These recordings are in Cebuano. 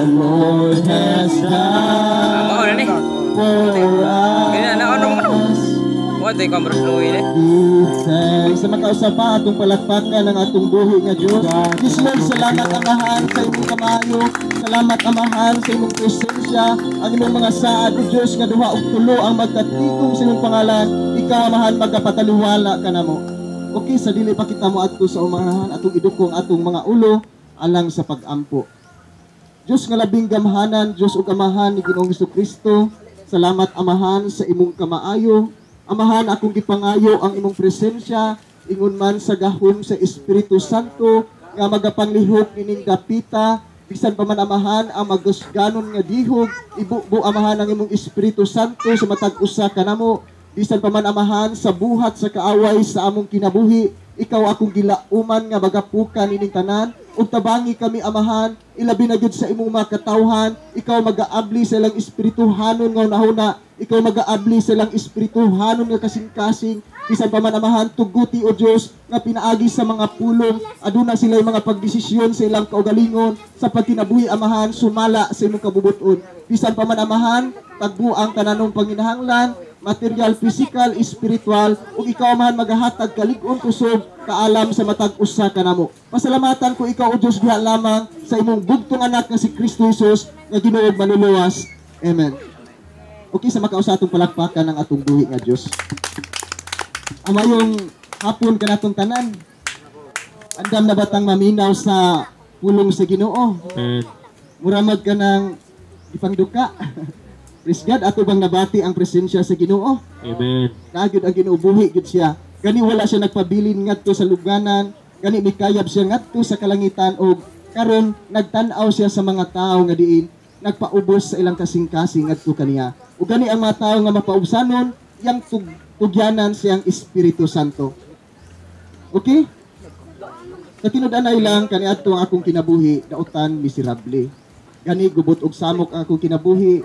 Lord has done Mao na ni. for Ganyan na ano mo. us. Wa tay kamera fluid eh. Give thanks. Sa makausap pa atong palakpakan ng atong buhi nga Diyos. Diyos Lord, salamat, Amahan, sa imong kamayo. Salamat, Amahan, sa imong presensya. Ang imong mga saad o Diyos nga duha og tulo ang magkatikom sa imong pangalan. Ikaw, Amahan, magkapataliwala ka namo. Okay, sa dili pa kita mo adto sa umahan, atong idukong atong mga ulo alang sa pag-ampo. Diyos nga labing gamhanan, Diyos ug Amahan ni Ginoong Kristo, salamat, Amahan, sa imong kamaayo. Amahan, akong gipangayo ang imong presensya, ingon man sa gahom sa Espiritu Santo nga magapanglihok ining dapita. Bisan pa man, Amahan, ang magusganon nga dihog, ibubo, Amahan, ang imong Espiritu Santo sa matag usa kanamo. Bisan pa man, Amahan, sa buhat sa kaaway sa among kinabuhi, ikaw akong gilauman nga magapukan ining tanan ug tabangi kami, Amahan, ilabi na gyud sa imong mga katawhan. Ikaw magaabli sa ilang espirituhanon nga hunahuna, ikaw magaabli sa ilang espirituhanon nga kasing-kasing. Bisan pa man, Amahan, tuguti o Dios nga pinaagi sa mga pulong aduna sila mga pagdesisyon sa ilang kaugalingon sa pagkinabuhi, Amahan, sumala sa imong kabubuton. Bisan pa man, Amahan, tagbo ang tananong panginahanglan, material, physical, spiritual, ug ikaw, Amahan, magahatag kalig-on, kusog, kaalam sa matag usa kanamo. Pasalamatan ko ikaw o Dios diha lamang sa imong bugtong anak nga si Kristo Jesus nga Ginoo ug Manluluwas. Amen. Okay, sa makausa atong palakpakan ng atong buhi nga Dios. Maayong hapon kanatong tanan. Andam na batang maminaw sa pulong sa Ginoo? Amen. Muramag ka ng ipangduka. Praise God, ato bang nabati ang presensya sa Ginoo? Amen. Naa gyud ang Ginoo, buhi gyud siya. Gani wala siya nagpabilin ngadto sa lubnganan, gani mikayab siya ngadto sa kalangitan og karon nagtan-aw siya sa mga tawo nga diin nagpaubos sa ilang kasing-kasing ngadto kaniya. Ug gani ang mga tawo nga mapaubsanon yang tugyanan siyang Espiritu Santo. Okay? Sa tinud-anay lang kaniadto ang akong kinabuhi, dautan miserable. Gani gubot og samok ang akong kinabuhi,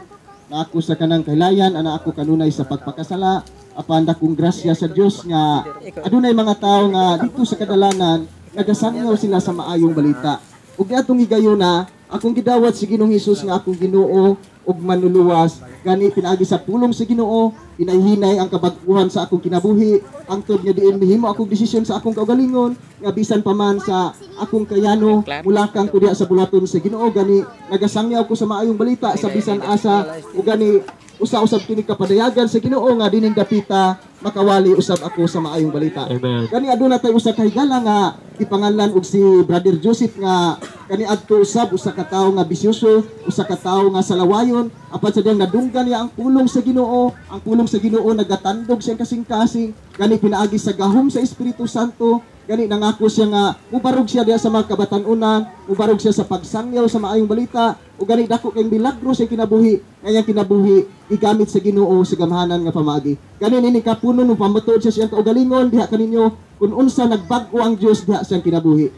na ako sa kanang kailayan, ana ako kanunay sa pagpakasala, apan dakong grasya sa Dios nga adunay mga tawo nga dito sa kadalanan nagasangyaw sila sa maayong balita. Ug atong higayuna, akong gidawat si Ginoong Hesus nga akong Ginoo ug Manluluwas. Gani pinaagi sa pulong sa Ginoo, hinay-hinay ang kabag-uhan sa akong kinabuhi, hangtod nga diin mihimo akong desisyon sa akong kaugalingon nga bisan pa man sa akong kayano, mulakang ko diha sa bulaton sa Ginoo. Gani nagasangyaw ko sa maayong balita sa bisan asa ug gani usa-usab kini kapadayagan sa Ginoo nga dining dapita makawali usab ako sa maayong balita. Amen. Gani aduna tay usa ka higala nga ipangalan og si Brother Joseph nga kani adto usab usa ka tawo nga bisyoso, usa ka tawo nga salawayon, apan sa diyang nadunggan niya ang pulong sa Ginoo, ang pulong sa Ginoo nagatandog siyang kasing-kasing, gani pinaagi sa gahom sa Espiritu Santo, gani nangako siya nga mubarog siya diha sa mga kabatan-unan, mubarog siya sa pagsangyaw sa maayong balita, ug gani dako kay milagro sa kinabuhi, ngayang kinabuhi gigamit sa Ginoo sa gamhanan nga pamaagi. Gani nini kapunon mo pamatuod siya siyang kaugalingon diha kaninyo kung unsa nagbag-o ang Dios diha siyang kinabuhi.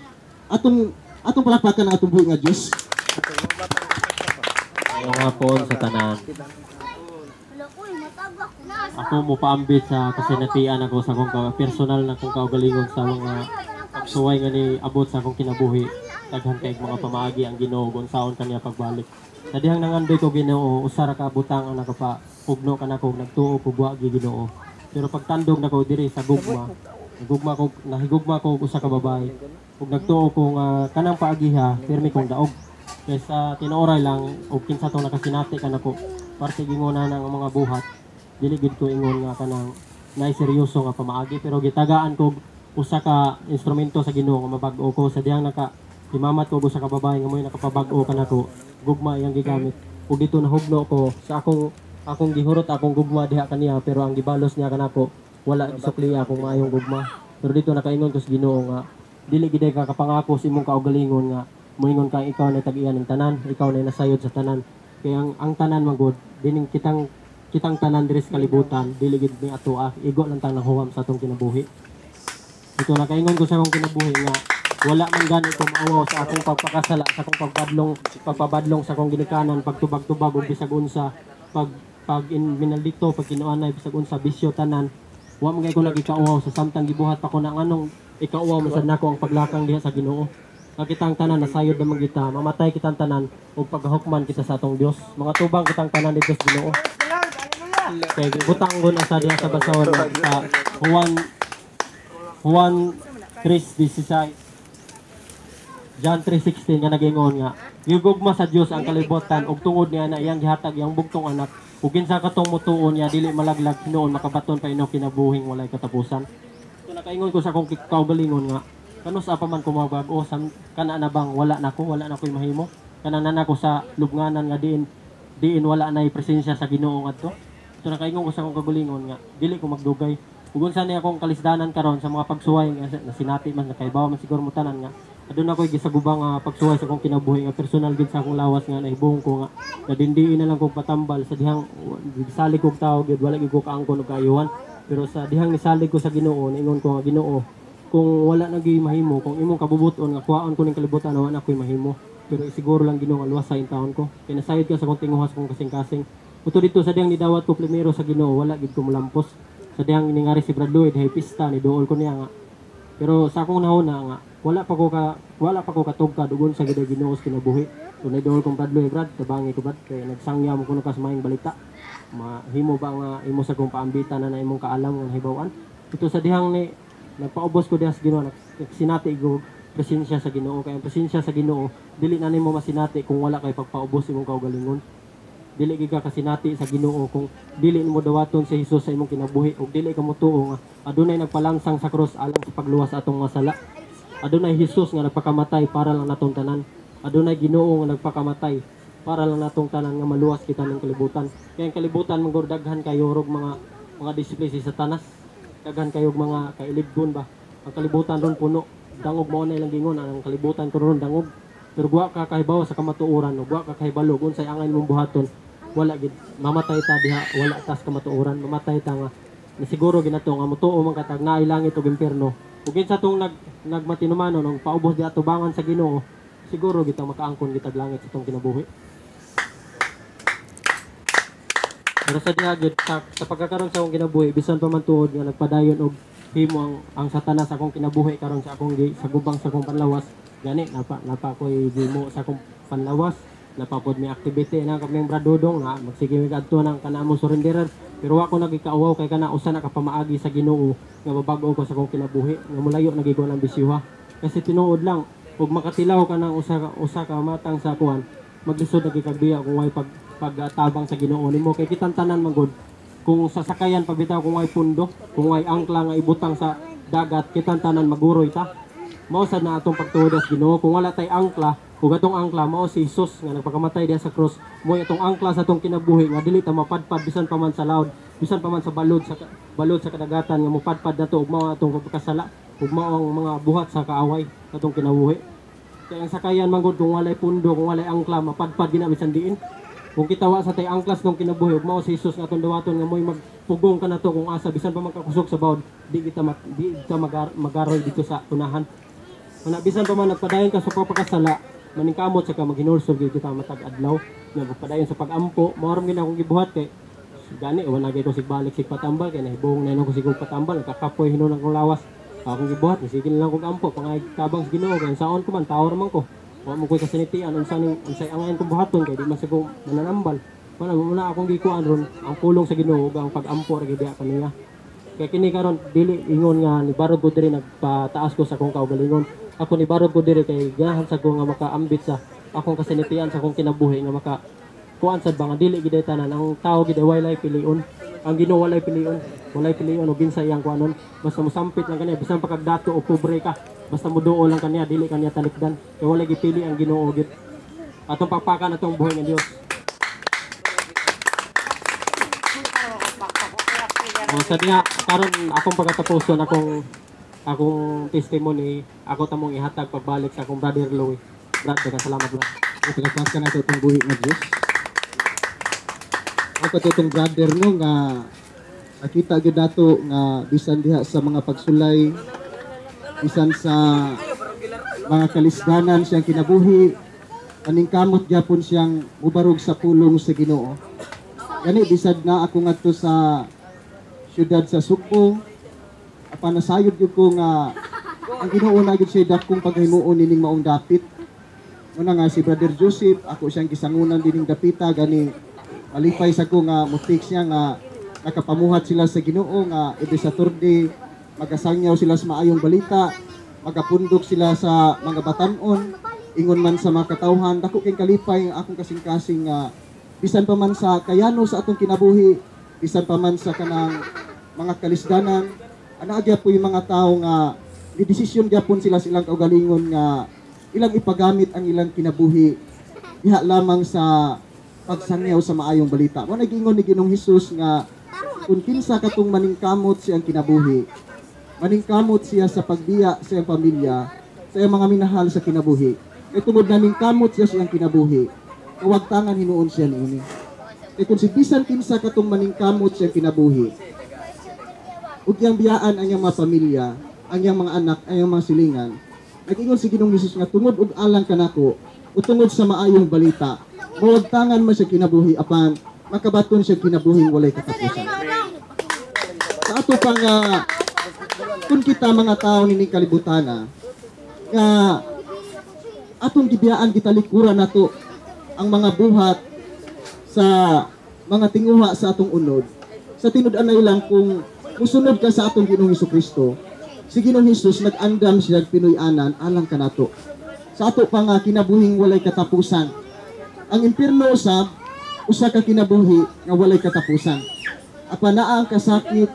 Atong atong palakpakan ang atong buhi nga Dios. Maayong hapon sa tanan. Ako mo paambit sa kasinatian ako sa akong personal na akong kaugalingon sa mga pagsuway nga ni abot sa akong kinabuhi. Daghan kay mga pamaagi ang Ginoo kung saon kaniya pagbalik. Sa dihang nangandoy ko Ginoo, usa ra ka butang ang nakapahugno kanako, nagtuo ko wa gi Ginoo. Pero pagtandog nako diri sa gugma, nagugma ko, nahigugma ko og usa ka babae. Ug nagtuo ko nga kanang paagiha pirmi kong daog. Kaysa tinuoray lang og kinsa tong nakasinati kanako. Parte gingona ng mga buhat. Dili gid ko ingon nga kanang naay seryoso nga pamaagi, pero gitagaan ko usa ka instrumento sa Ginoo nga mabag-o ko sa dihang naka himamat ko og usa ka babae nga mo'y nakapabag-o kanako, gugma iyang gigamit. Ug dito nahugno ko sa akong akong gihurot akong gugma diha kaniya, pero ang gibalos niya kanako wala gisukli akong maayong gugma. Pero dito nakaingon ko sa Ginoo nga dili gid ka kapangako sa imong kaugalingon nga moingon ka ikaw na tag-iya ng tanan, ikaw na nasayod sa tanan, kay ang tanan man gud dining kitang kitang tanan diri sa kalibutan dili gid ni atoa, igo lang tang nahuwam sa atong kinabuhi. Ito nakaingon ko sa akong kinabuhi nga wala man gani ko maawaw sa akong pagpakasala, sa akong pagpabadlong sa akong ginikanan, pagtubag-tubag og bisag unsa, pag pag in, minaldito, pag kinuanay, bisag unsa bisyo tanan. Wa man gay ko nagikauwaw sa samtang gibuhat pa ko na, nganong ikauwaw man sad nako ang paglakang diha sa Ginoo? Nga kitang tanan nasayod naman kita, mamatay kitang tanan ug paghukman kita sa atong Dios. Mga tubang kitang tanan dito sa Ginoo. Kay butang ko na sa diha sa basahon sa Juan 3:16, John 3:16 nga nagingon nga gigugma sa Dios ang kalibutan ug tungod niya na iyang gihatag iyang bugtong anak ug kinsa katong mutuo niya dili malaglag hinuon makabaton pa ino kinabuhing walay katapusan. So nakaingon ko sa akong kaugalingon nga kanus-a pa man ko mabag-o kana na bang wala na ko'y mahimo, kana na nako sa lubnganan nga diin diin wala nay presensya sa Ginoo ngadto. So nakaingon ko sa akong kaugalingon nga dili ko magdugay. Ug unsa ni akong kalisdanan karon sa mga pagsuway nga nasinati man, nakaibaw man siguro mo tanan nga aduna ko'y gisagubang nga pagsuway sa akong kinabuhi nga personal gid sa akong lawas nga nahibuong ko nga nadindiin na lang kog patambal sa dihang gisalig kog tawo gid, wala gid ko kaangkon og kaayuhan. Pero sa dihang nisalig ko sa Ginoo, niingon ko nga, "Ginoo, kung wala na gyud mahimo, kung imong kabubuton nga kuhaon ko ning kalibutan, wala na ko'y mahimo, pero isiguro lang, Ginoo, nga luwasa in taon ko kay nasayod ka sa akong tinguha sa akong kasing-kasing." Uto dito sa dihang nidawat ko primero sa Ginoo, wala gid ko molampos. Sa dihang ningari si Brad Lloyd hay pista, ni duol ko niya nga, pero sa akong nahuna nga wala pa ko katugkad ug unsa gid Ginoo sa kinabuhi. So naiduol kong Brad Lloyd, "Brad, tabangi ko, Brad, kay nagsangya mo kuno ka sa maayong balita. Mahimo ba nga imo sa kong paambitan na na imong kaalam nga nahibaw-an?" Ito sa dihang ni nagpaubos ko diha sa Ginoo, nagsinati ko presensya sa Ginoo, kay ang presensya sa Ginoo dili na nimo masinati kung wala kay pagpaubos imong kaugalingon. Dili gid ka kasinati sa Ginoo kung dili nimo dawaton si Hesus sa imong kinabuhi ug dili ka motuo nga adunay nagpalangsang sa krus alang sa pagluwas sa atong mga sala. Adunay Hesus nga nagpakamatay para lang natong tanan. Adunay Ginoo nga nagpakamatay para lang natong tanan nga maluwas kita ng kalibutan. Kaya ang kalibutan manggod daghan kayo rog mga display si Satanas. Daghan kayo mga kailibgon ba. Ang kalibutan ron puno dangog, mao na ilang gingon ang kalibutan ko ron dangog. Pero wa ka kahibaw sa kamatuoran, ug wa ka kahibalo kung unsay angay imong buhaton, wala gid, mamatay ta diha wala tas kamatuoran, mamatay ta nga na siguro ginato nga motuo man katag naay langit ug impierno. Ug kinsa tong nagmatinumanon og paubos di atubangan sa Ginoo, siguro gitang makaangkon gitag langit sa tong kinabuhi. Pero sa diha gid sa pagkakaron sa akong kinabuhi, bisan pa man tuod nga nagpadayon og himo ang Satanas sa akong kinabuhi karon sa akong sa gubang sa akong panlawas, gani napa ko'y gimo sa akong panlawas, napapod may activity na kaming Brad Dodong na magsige mi kadto ng kanamo surrenderer, pero wa ko nagikauwaw kay kana usa na ka pamaagi sa Ginoo nga mabag-o ko sa akong kinabuhi nga molayo na gid ko ng bisyuha. Kasi tinuod lang ug makatilaw ka ng usa ka matang sa kuan, maglisod na gid kag biya kung way pagtabang sa Ginoo nimo, kay kitang tanan man gud kung sasakayan pa bitaw, kung way pundo, kung way angkla nga ibutang sa dagat, kitang tanan maguroy ta. Mao sad na atong pagtuod sa Ginoo kung wala tay angkla, ug atong angkla mao si Jesus nga nagpakamatay diha sa krus, mo atong angkla sa atong kinabuhi nga dili ta mapadpad bisan pa man sa laod, bisan pa man sa balod sa kadagatan nga mopadpad nato, ug mao atong pagkasala ug mao ang mga buhat sa kaaway sa atong kinabuhi. Kay ang sakayan man gud kung walay pundo, kung walay angkla, mapadpad gina bisan diin. Kung kita wa sa tay angklas nung kinabuhi ug mao si Jesus nga atong dawaton nga moy magpugong kanato kung asa bisan pa man kakusog sa bawod, di kita magaroy dito sa unahan. Una bisan pa man nagpadayon ka sa pagpakasala, maningkamot sa ka maghinulsol gyud kita matag adlaw nga magpadayon sa pag-ampo. Mao ra gyud akong gibuhat kay gani wala gyud ko sigbalik sig patambal kay nahibuong na ko sig patambal, kakapoy hinuon akong lawas. Akong gibuhat sige na lang kog ampo pangay tabang sa Ginoo kay saon ko man tawo ra man ko. Wa mo koy kasinatian unsa ning unsay angayan kong buhaton kay di man sa ko mananambal. Wala mo na akong gikuan ron ang pulong sa Ginoo ug ang pag-ampo ra gyud kaniya. Kay kini karon dili ingon nga nibarog ko diri nagpataas ko sa akong kaugalingon. Ako nibarog ko diri kay ganahan sa ko nga makaambit sa akong kasinatian sa akong kinabuhi nga maka kuan sad ba nga dili gid tanan ang tao gid walay pilion. Ang Ginoo walay pilion, walay pilion og kinsa iyang kuanon, basta mosampit lang kaniya bisan pa kag dato o pobre ka, basta moduol lang kaniya dili kaniya talikdan. Kay walay gipili ang Ginoo gid. Atong pakpakan atong buhi ng Dios. O sa diha karon akong pagkatapuson akong testimony, ako tamong ihatag pagbalik sa akong brother Louie. Brad, daghang salamat, brad. Palakpakan nato itong buhi nga Dios. Ako itong brother no nga nakita gyud nato nga bisan diha sa mga pagsulay, bisan sa mga kalisdanan siyang kinabuhi, paningkamot gyapon siyang mubarog sa pulong sa Ginoo. Gani bisad na ako ngadto sa siyudad sa Sugbo, apan nasayod gyud ko nga Ang Ginoo na gyud siya dakong paghimuon nining maong dapit. Muna nga si Brother Joseph, ako siyang gisangunan dining dapita, gani malipay sa ko nga mutik siya nga nakapamuhat sila sa Ginoo nga every Saturday magasangyaw sila sa maayong balita, magapundok sila sa mga batanon, ingon man sa mga katawhan. Dako kay kalipay ang akong kasing-kasing nga bisan pa man sa kayano sa atong kinabuhi, bisan pa man sa kanang mga kalisdanan, ana gyapon yung mga tao nga gidesisyon gyapon sila sa ilang kaugalingon nga ilang ipagamit ang ilang kinabuhi diha lamang sa pagsangyaw sa maayong balita. Mo nagingon ni Ginoong Hesus nga kung kinsa katong maningkamot siyang kinabuhi, maningkamot siya sa pagbiya sa iyang pamilya, sa iyang mga minahal sa kinabuhi. Kay tungod naningkamot siya sa iyang kinabuhi, kawagtangan hinuon siya niini. Kay kung si bisan kinsa katong maningkamot sa iyang kinabuhi, ug iyang biyaan ang iyang mga pamilya, ang iyang mga anak, ang iyang mga silingan, nag-ingon si Ginoong Hesus nga tungod og alang kanako o tungod sa maayong balita, mawagtangan man siya kinabuhi apan makabaton siya kinabuhi walay katapusan. Sa ato pang kung kita mga tao nining kalibutan nga atong gibiyaan, gitalikuran nato ang mga buhat sa mga tinguha sa atong unod, sa tinud-anay lang kung musunod ka sa atong Ginoong Kristo, si Ginoong Hesus nag-andam siya Pinoy-anan alang kanato sa ato pa nga kinabuhing walay katapusan. Ang impierno usab usa ka kinabuhi nga walay katapusan, apan naa ang kasakit,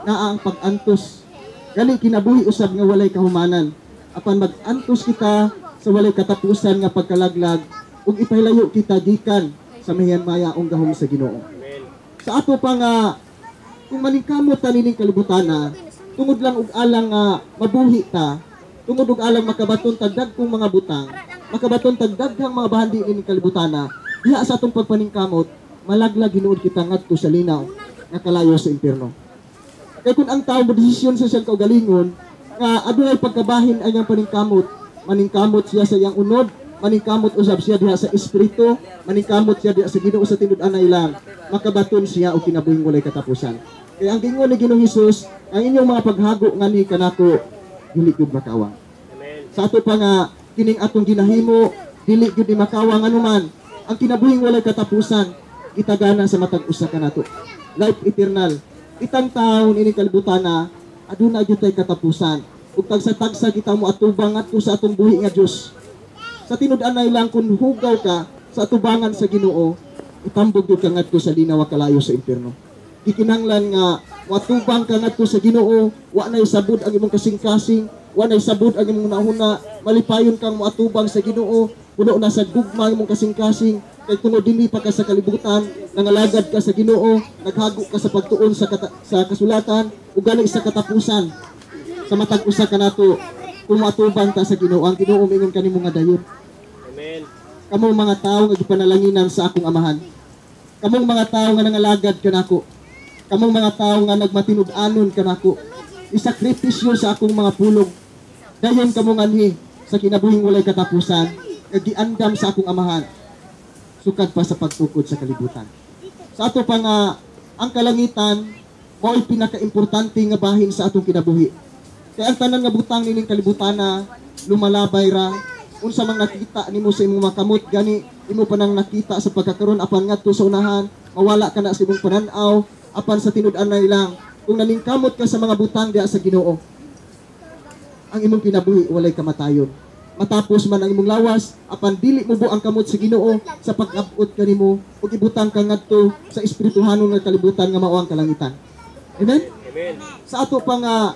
naa ang pag-antos. Gani kinabuhi usab nga walay kahumanan, apan mag-antos kita sa walay katapusan nga pagkalaglag ug ipahilayo kita gikan sa mahimayaong gahom sa Ginoo. Sa ato pa nga kung maningkamot ta nining kalibutana tungod lang og alang nga mabuhi ta, tungod og alang makabaton tag dagkong mga butang, makabaton tag daghang mga bahandi nining kalibutana, diha sa atong pagpaningkamot malaglag hinuod kita ngadto sa linaw nga kalayo sa impierno. Kay kung ang tao modesisyon sa siyang kaugalingon nga adunay pagkabahin ang iyang paningkamot, maningkamot siya sa iyang unod, maningkamot usab siya diha sa espiritu, maningkamot siya diha sa Ginoo, sa tinud-anay lang makabaton siya og kinabuhing walay katapusan. Kaya ang gingon ni Ginoong Hesus, ang inyong mga paghago ngani kanako dili gyud makawang. Sa ato pa nga kining atong ginahimo dili gyud ni makawang anuman ang kinabuhing walay katapusan gitagana sa matag usa kanato. Life eternal. Itang taon ining kalibutan na aduna gyud tay katapusan. Ug tagsa-tagsa kita mo atubang ngadto sa atong buhi nga Dios. Sa tinud-anay lang kung hugaw ka sa atubangan sa Ginoo, itambog gyud ka ngadto sa linaw kalayo sa impierno. Gikinahanglan nga moatubang ka ngadto sa Ginoo, wa nay sabud ang imong kasing-kasing, wa nay sabud ang imong nahuna, malipayon kang moatubang sa Ginoo, puno na sa gugma ang imong kasing-kasing, kay tungod dinhi pa ka sa kalibutan, nangalagad ka sa Ginoo, naghago ka sa pagtuon sa sa kasulatan, ug gani sa katapusan sa matag usa kanato kung moatubang ta sa Ginoo, ang Ginoo miingon kanimo nga dayon. Amen. Kamong mga tawo nga gipanalanginan sa akong amahan, kamong mga tawo nga nangalagad kanako, kamong mga tawo nga nagmatinud-anon kanako, isakripisyo sa akong mga pulong, dayon kamo nganhi sa kinabuhing walay katapusan nga giandam sa akong amahan sukad pa sa pagtukod sa kalibutan. Sa ato pa nga ang kalangitan mao'y pinakaimportante nga bahin sa atong kinabuhi. Kay ang tanan nga butang nining kalibutana lumalabay ra, unsa mang nakita nimo sa imong makamot gani imo pa nang nakita sa pagkakaron, apan ngadto sa unahan mawala ka na sa imong panan-aw. Apan sa tinud-anay lang kung naningkamot ka sa mga butang diha sa Ginoo, ang imong kinabuhi walay kamatayon. Matapos man ang imong lawas, apan dili mo ang kamot sa Ginoo sa pag-abot kanimo ug ibutang ka ngadto sa espirituhanon nga kalibutan nga mao ang kalangitan. Amen. Amen. Sa ato pa nga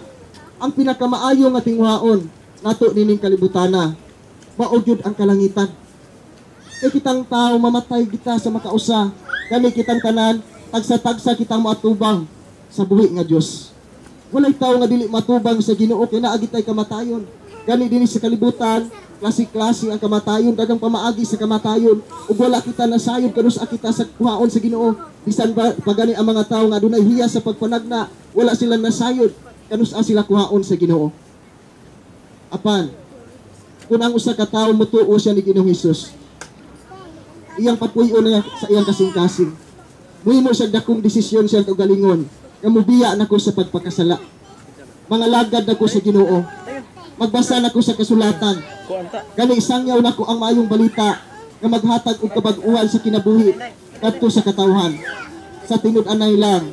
ang pinakamaayo nga tinguhaon nato nining kalibutana mao gyud ang kalangitan. Kay kitang tao mamatay kita sa makausa, kani kitang tanan tagsa-tagsa kitang moatubang sa buhi nga Dios. Walay tao nga dili matubang sa Ginoo kay naa gitay kamatayon. Gani dinhi sa kalibutan, klase-klase ang kamatayon, daghang pamaagi sa kamatayon ug wala kita nasayod kanus-a kita sa kuhaon sa Ginoo. Bisan pa pagani ang mga tao nga adunay hiya sa pagpanagna, wala sila nasayod kanus-a sila kuhaon sa Ginoo. Apan kung ang usa ka tawo motuo siya ni Ginoong Hesus, iyang papuy-on niya sa iyang kasing-kasing. Muhimo siya dakong desisyon siyang kaugalingon nga mobiya nako sa pagpakasala. Mangalagad nako sa Ginoo. Magbasa na ko sa kasulatan. Gani isangyaw nako ang maayong balita nga maghatag og kabag-uhan sa kinabuhi kadto sa katawhan. Sa tinud-anay lang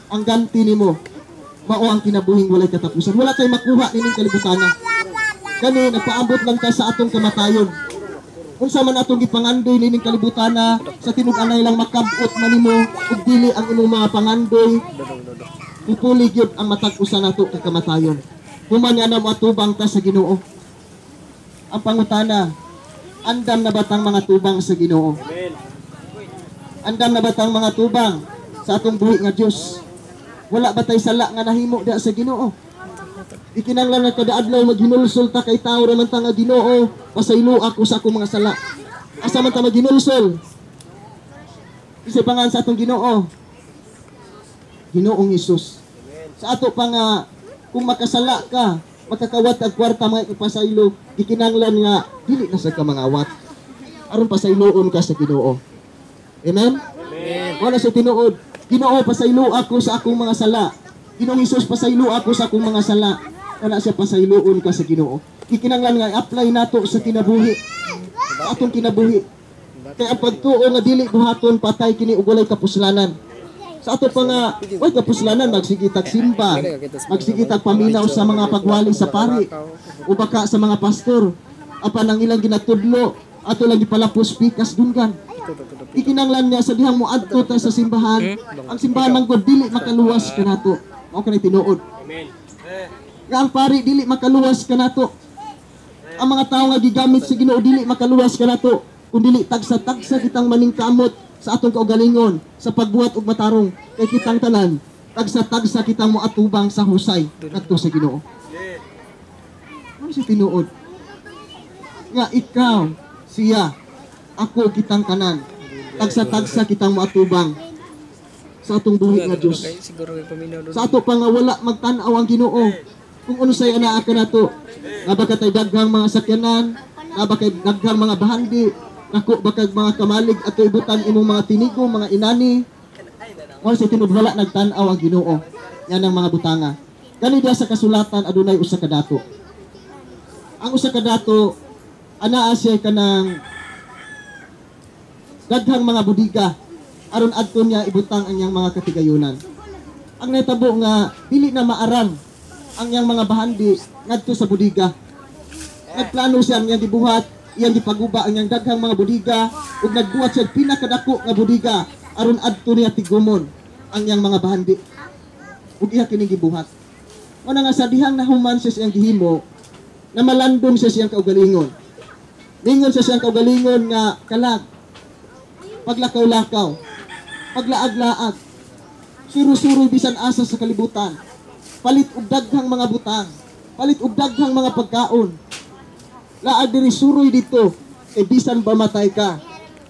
ang ganti nimo mao ang kinabuhing walay katapusan. Wala tay makuha nining kalibutan. Gani nagpaabot lang ta sa atong kamatayon. Unsa man atong gipangandoy nining kalibutan, sa tinud-anay lang makab-ot man nimo ug dili ang imong mga pangandoy, pupuli gyud ang matag usa nato ka kamatayon. Human nga na moatubang ta sa Ginoo. Ang pangutana, andam na ba tang mga tubang sa Ginoo? Andam na ba tang mga tubang sa atong buhi nga Dios? Wala ba tay sala nga nahimo diha sa Ginoo? Ikinahanglan nga kada adlaw maghinulsol ta kay tao ra man ta nga, "Ginoo, pasaylo ako sa akong mga sala." Asa man ta maghinulsol? Isa pa nga sa atong Ginoo. Ginoong Hesus. Sa ato pa nga kung makasala ka, makakawat ang kwarta mga ipasaylo, gikinahanglan nga dili na sa ka mangawat. Aron pasayloon ka sa Ginoo. Amen? Amen. Wala sa tinuod. "Ginoo, pasaylo ako sa akong mga sala. Ginoong Hesus, pasaylo ako sa akong mga sala." Wala siya, pasayloon ka sa Ginoo. Gikinahanglan nga i-apply nato sa kinabuhi. Sa atong kinabuhi. Kaya ang pagtuo nga dili buhaton, patay kini ug walay kapuslanan. Sa ato pa nga, way kapuslanan, magsige tag simba, magsige tag paminaw sa mga pagwali sa pari, o baka sa mga pastor. Apan ang ilang ginatudlo, ato lang gipalapos pikas dunggan. Ikinanglan niya sa dihang moadto ta sa simbahan, ang simbahan man gud dili makaluwas kanato. Mao kanay tinuod. Nga ang pari dili makaluwas kanato. Ang mga tao nga gigamit sa Ginoo dili makaluwas kanato. Kung dili tagsa-tagsa kitang maningkamot sa atong kaugalingon sa pagbuhat og matarong, kay kitang tanan tagsa-tagsa kitang moatubang sa husay ngadto sa Ginoo. Ano si tinuod? Nga ikaw, siya, ako, kitang tanan tagsa-tagsa kitang moatubang sa atong buhi nga Dios. Siguro kay paminaw doon. Sa ato pa nga wala magtan-aw ang Ginoo kung unsay anaa kanato. Nga ba katay daghang mga sakyanan, nga ba kay daghang mga bahandi, nako ba kag mga kamalig ato ibutang imong mga tinigo, mga inani. Mao sa tinud, wala nagtan-aw ang Ginoo yan ang mga butanga. Gani diha sa kasulatan adunay usa ka dato. Ang usa ka dato anaa siya kanang daghang mga budiga aron adto niya ibutang ang iyang mga katigayunan. Ang nahitabo nga dili na maarang ang iyang mga bahandi ngadto sa budiga. Nagplano siya, ang iyang gibuhat, iyang gipaguba ang iyang daghang mga budiga ug nagbuhat siya og pinakadako nga budiga aron adto niya tigumon ang iyang mga bahandi. Ug iya kini gibuhat. Mao nga sa dihang nahuman siya siyang gihimo, na malandong siya siyang kaugalingon. Ningon siya siyang kaugalingon nga, "Kalag, paglakaw-lakaw, paglaag-laag, suro-suroy bisan asa sa kalibutan, palit og daghang mga butang, palit og daghang mga pagkaon. Laag diri, suroy dito, kay bisan ba matay ka,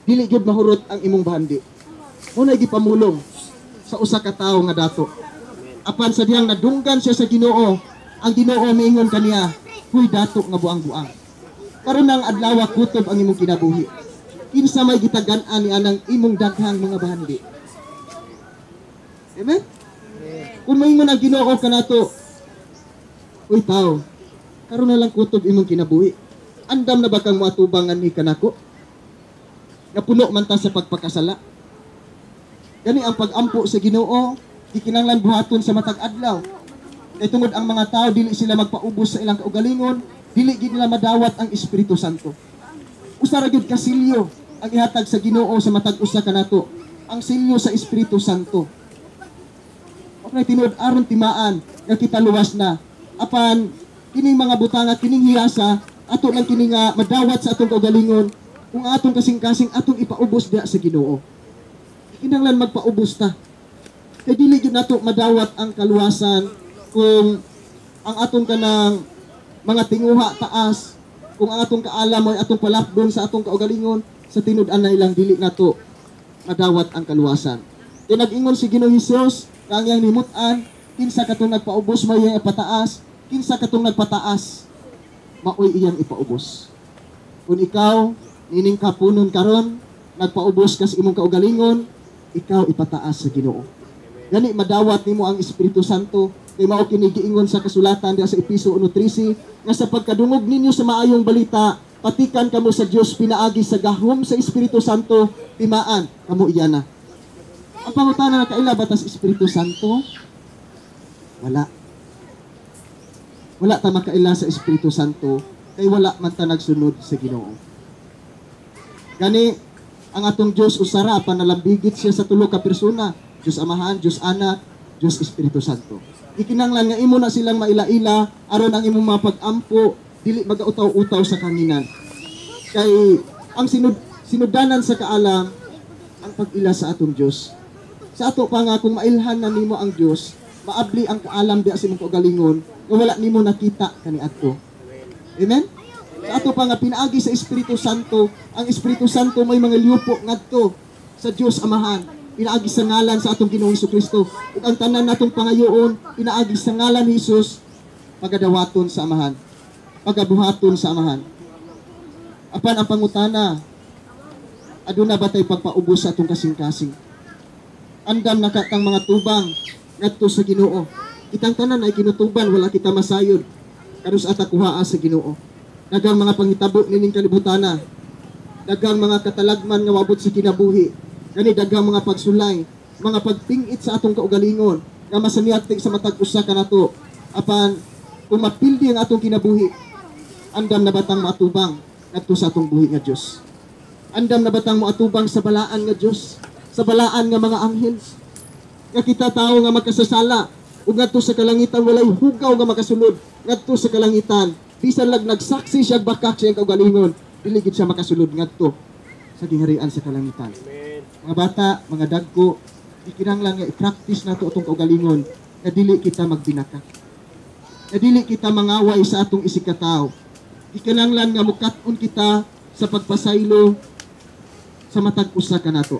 dili gyud mahurot ang imong bahandi." Mao na gipamulong sa usa ka tawo nga dato. Apan sa dihang nadunggan siya sa Ginoo, ang Ginoo miingon kaniya, "Huy dato nga buang-buang. Karon ng adlaw kutob ang imong kinabuhi. Kinsa may gitagan-an ni anang imong daghang mga bahandi?" Amen? Kung maingon ang Ginoo kanato, "Uy tao, karon na lang kutob imong kinabuhi. Andam na ba kang moatubangan ni kanako?" Nga puno man ta sa pagpakasala. Gani ang pag-ampo sa Ginoo, gikinahanglan buhaton sa matag adlaw. Kay tungod ang mga tao dili sila magpaubos sa ilang kaugalingon, dili gid nila madawat ang Espiritu Santo. Usa ra gyud ka silyo ang ihatag sa Ginoo sa matag usa kanato, ang silyo sa Espiritu Santo. Okay, tinuod aron timaan nga kita luwas na. Apan kining mga butanga, kining hiyasa, ato lang kini nga madawat sa atong kaugalingon kung atong kasing-kasing atong ipaubos diha sa Ginoo. Kinahanglan magpaubos ta. Kay dili gyud nato madawat ang kaluwasan kung ang atong kanang mga tinguha taas, kung ang atong kaalam ay atong palapdon sa atong kaugalingon, sa tinud-an na ilang dili nato madawat ang kaluwasan. Kay nag-ingon si Ginoong Hesus nga ang iyang nimut-an, kinsa katong nagpaubos may iyang ipataas, kinsa katong nagpataas maoy iyang ipaubos. Kung ikaw nining kapunon karon nagpaubos ka sa imong kaugalingon, ikaw ipataas sa Ginoo. Gani madawat nimo ang Espiritu Santo. Kay mao kini giingon sa kasulatan diha sa Epeso 1:13 nga sa pagkadungog ninyo sa maayong balita, patikan kamo sa Dios pinaagi sa gahom sa Espiritu Santo, timaan kamo iyana. Ang pangutana, nakaila ba ta sa Espiritu Santo? Wala. Wala ta makaila sa Espiritu Santo kay wala man ta nagsunod sa Ginoo. Gani ang atong Dios usara, panalambigit siya sa tulo ka persona, Dios Amahan, Dios Anak, Dios Espiritu Santo. Ikinanglan nga imo na silang maila-ila aron ang imong mga pag-ampo dili magautaw-utaw sa kanginan. Kay ang sinudanan sa kaalam ang pag-ila sa atong Dios. Sa ato pa nga kung mailhan na nimo ang Dios, maabli ang kaalam diha sa imong kaugalingon nga wala nimo nakita kaniadto. Amen? Sa ato pa nga pinaagi sa Espiritu Santo, ang Espiritu Santo may mga liupo ngadto sa Dios Amahan, pinaagi sa ngalan sa atong Ginoong Kristo. Ug ang tanan natong pangayoon pinaagi sa ngalan ni Hesus, pagadawaton sa Amahan, pagabuhaton sa Amahan. Apan ang pangutana, aduna ba tay pagpaubos sa atong kasing-kasing? Andam na katang mga tubang ngadto sa Ginoo. Kitang tanan ay kinutuban, wala kita masayod. Kanus ata kuhaa sa Ginoo. Daghang mga pangitabo nining kalibutana. Daghang mga katalagman nga moabot sa kinabuhi. Gani daghang mga pagsulay, mga pagpingit sa atong kaugalingon nga masaniati sa matag usa kanato. Apan kung mapildi ang atong kinabuhi, andam na batang maatubang ngadto sa atong buhi nga Dios? Andam na batang moatubang sa balaan nga Dios, sa balaan nga mga anghel? Nga kita tao nga magkasasala ug ngadto sa kalangitan walay hugaw nga makasulod ngadto sa kalangitan. Bisan lag nagsaksi siya bakak siyang kaugalingon, dili gid siya makasulod ngadto sa gingharian sa kalangitan. Mga bata, mga dagko, ikinahanglan nga i-practice nato atong kaugalingon nga dili kita magbinaka. Nga dili kita mangaway sa atong isigkatawo. Ikinahanglan nga mukat-on kita sa pagpasaylo sa matag usa kanato.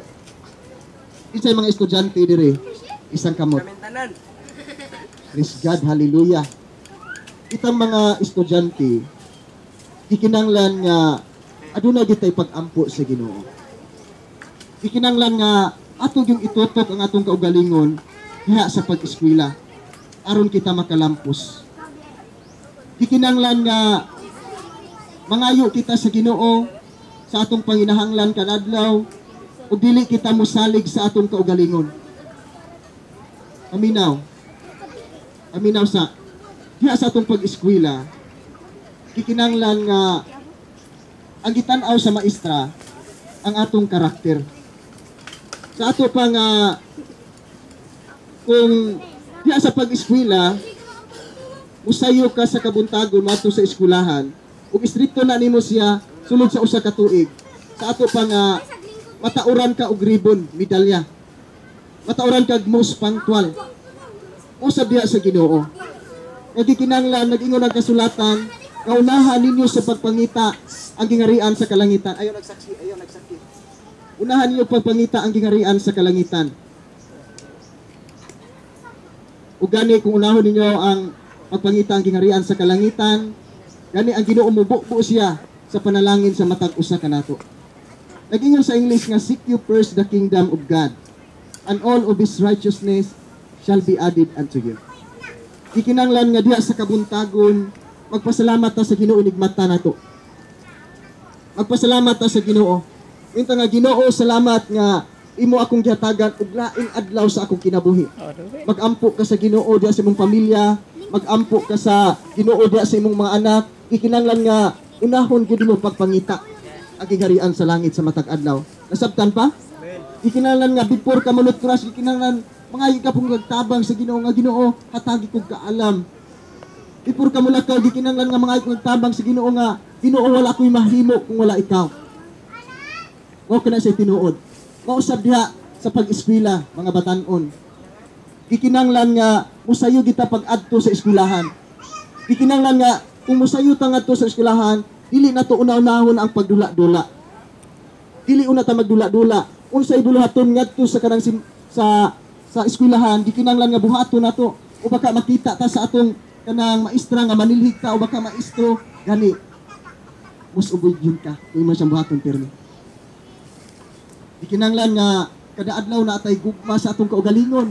Kinsay mga estudyante dire, isang kamot. Praise God, hallelujah. Kitang mga estudyante, ikinahanglan nga aduna gitay pag-ampo sa Ginoo. Ikinahanglan nga ato yung itutok ang atong kaugalingon diha sa pag-eskwela aron kita makalampos. Ikinahanglan nga mangayo kita sa Ginoo sa atong panginahanglan kanadlaw ug dili kita mosalig sa atong kaugalingon. Aminaw. Aminaw sa diha sa atong pag-eskwela, ikinahanglan nga ang gitan-aw sa maestra ang atong karakter. Sa ato pa nga kung diha sa pag-eskwela musayo ka sa kabuntagon moadto sa eskwelahan ug istrikto na nimo siya sulod sa usa ka tuig. Sa ato pa nga matauran ka og ribbon, medalya. Matauran ka og most punctual. Usab diha sa Ginoo. Nagkikinahanglan nag-ingon ang kasulatan nga unahan ninyo sa pagpangita ang gingarian sa kalangitan. Ayaw nagsaksi, ayaw nagsaksi. Unahan ninyo pagpangita ang gingarian sa kalangitan. Ug gani kung unahon ninyo ang pagpangita ang gingarian sa kalangitan, gani ang Ginoo mububo siya sa panalangin sa matag usa kanato. Nag-ingon sa English nga seek you first the kingdom of God and all of His righteousness shall be added unto you. Ikinanglan nga diha sa kabuntagon, magpasalamat ta sa Ginoo nigmata nato. Magpasalamat ta sa Ginoo. Inta nga Ginoo, salamat nga imo akong gihatagan og laing adlaw sa akong kinabuhi. Magampo ka sa Ginoo diha sa imong pamilya, magampo ka sa Ginoo diha sa imong mga anak. Ikinanglan nga unahon gyud mo pagpangita ang gingharian sa langit sa matag adlaw. Nasabtan pa? Ikinanglan nga before ka mulot crush, ikinanglan mangayo ka pong nagtabang sa Ginoo nga Ginoo, hatagi kog kaalam. Before ka mulakaw, gikinanglan nga mangayo kog nagtabang sa Ginoo nga Ginoo, wala ko'y mahimo kung wala ikaw. Mao kana sa tinuod. Mausab diha sa pag-eskwela, mga batan-on. Gikinanglan nga musayo kita pag-adto sa eskwelahan. Gikinanglan nga kung musayo ta ngadto sa eskwelahan, dili nato una-unahon ang pagdula-dula. Dili una ta magdula-dula. Unsay buluhaton ngadto sa kanang sa eskwelahan, gikinanglan nga buhaton nato o baka makita ta sa atong kanang maestra nga manilhig ta o baka maestro gani mus obedient ka kung imo siyang buhaton pirmi. Gikinanglan nga kada adlaw na atay gugma sa atong kaugalingon.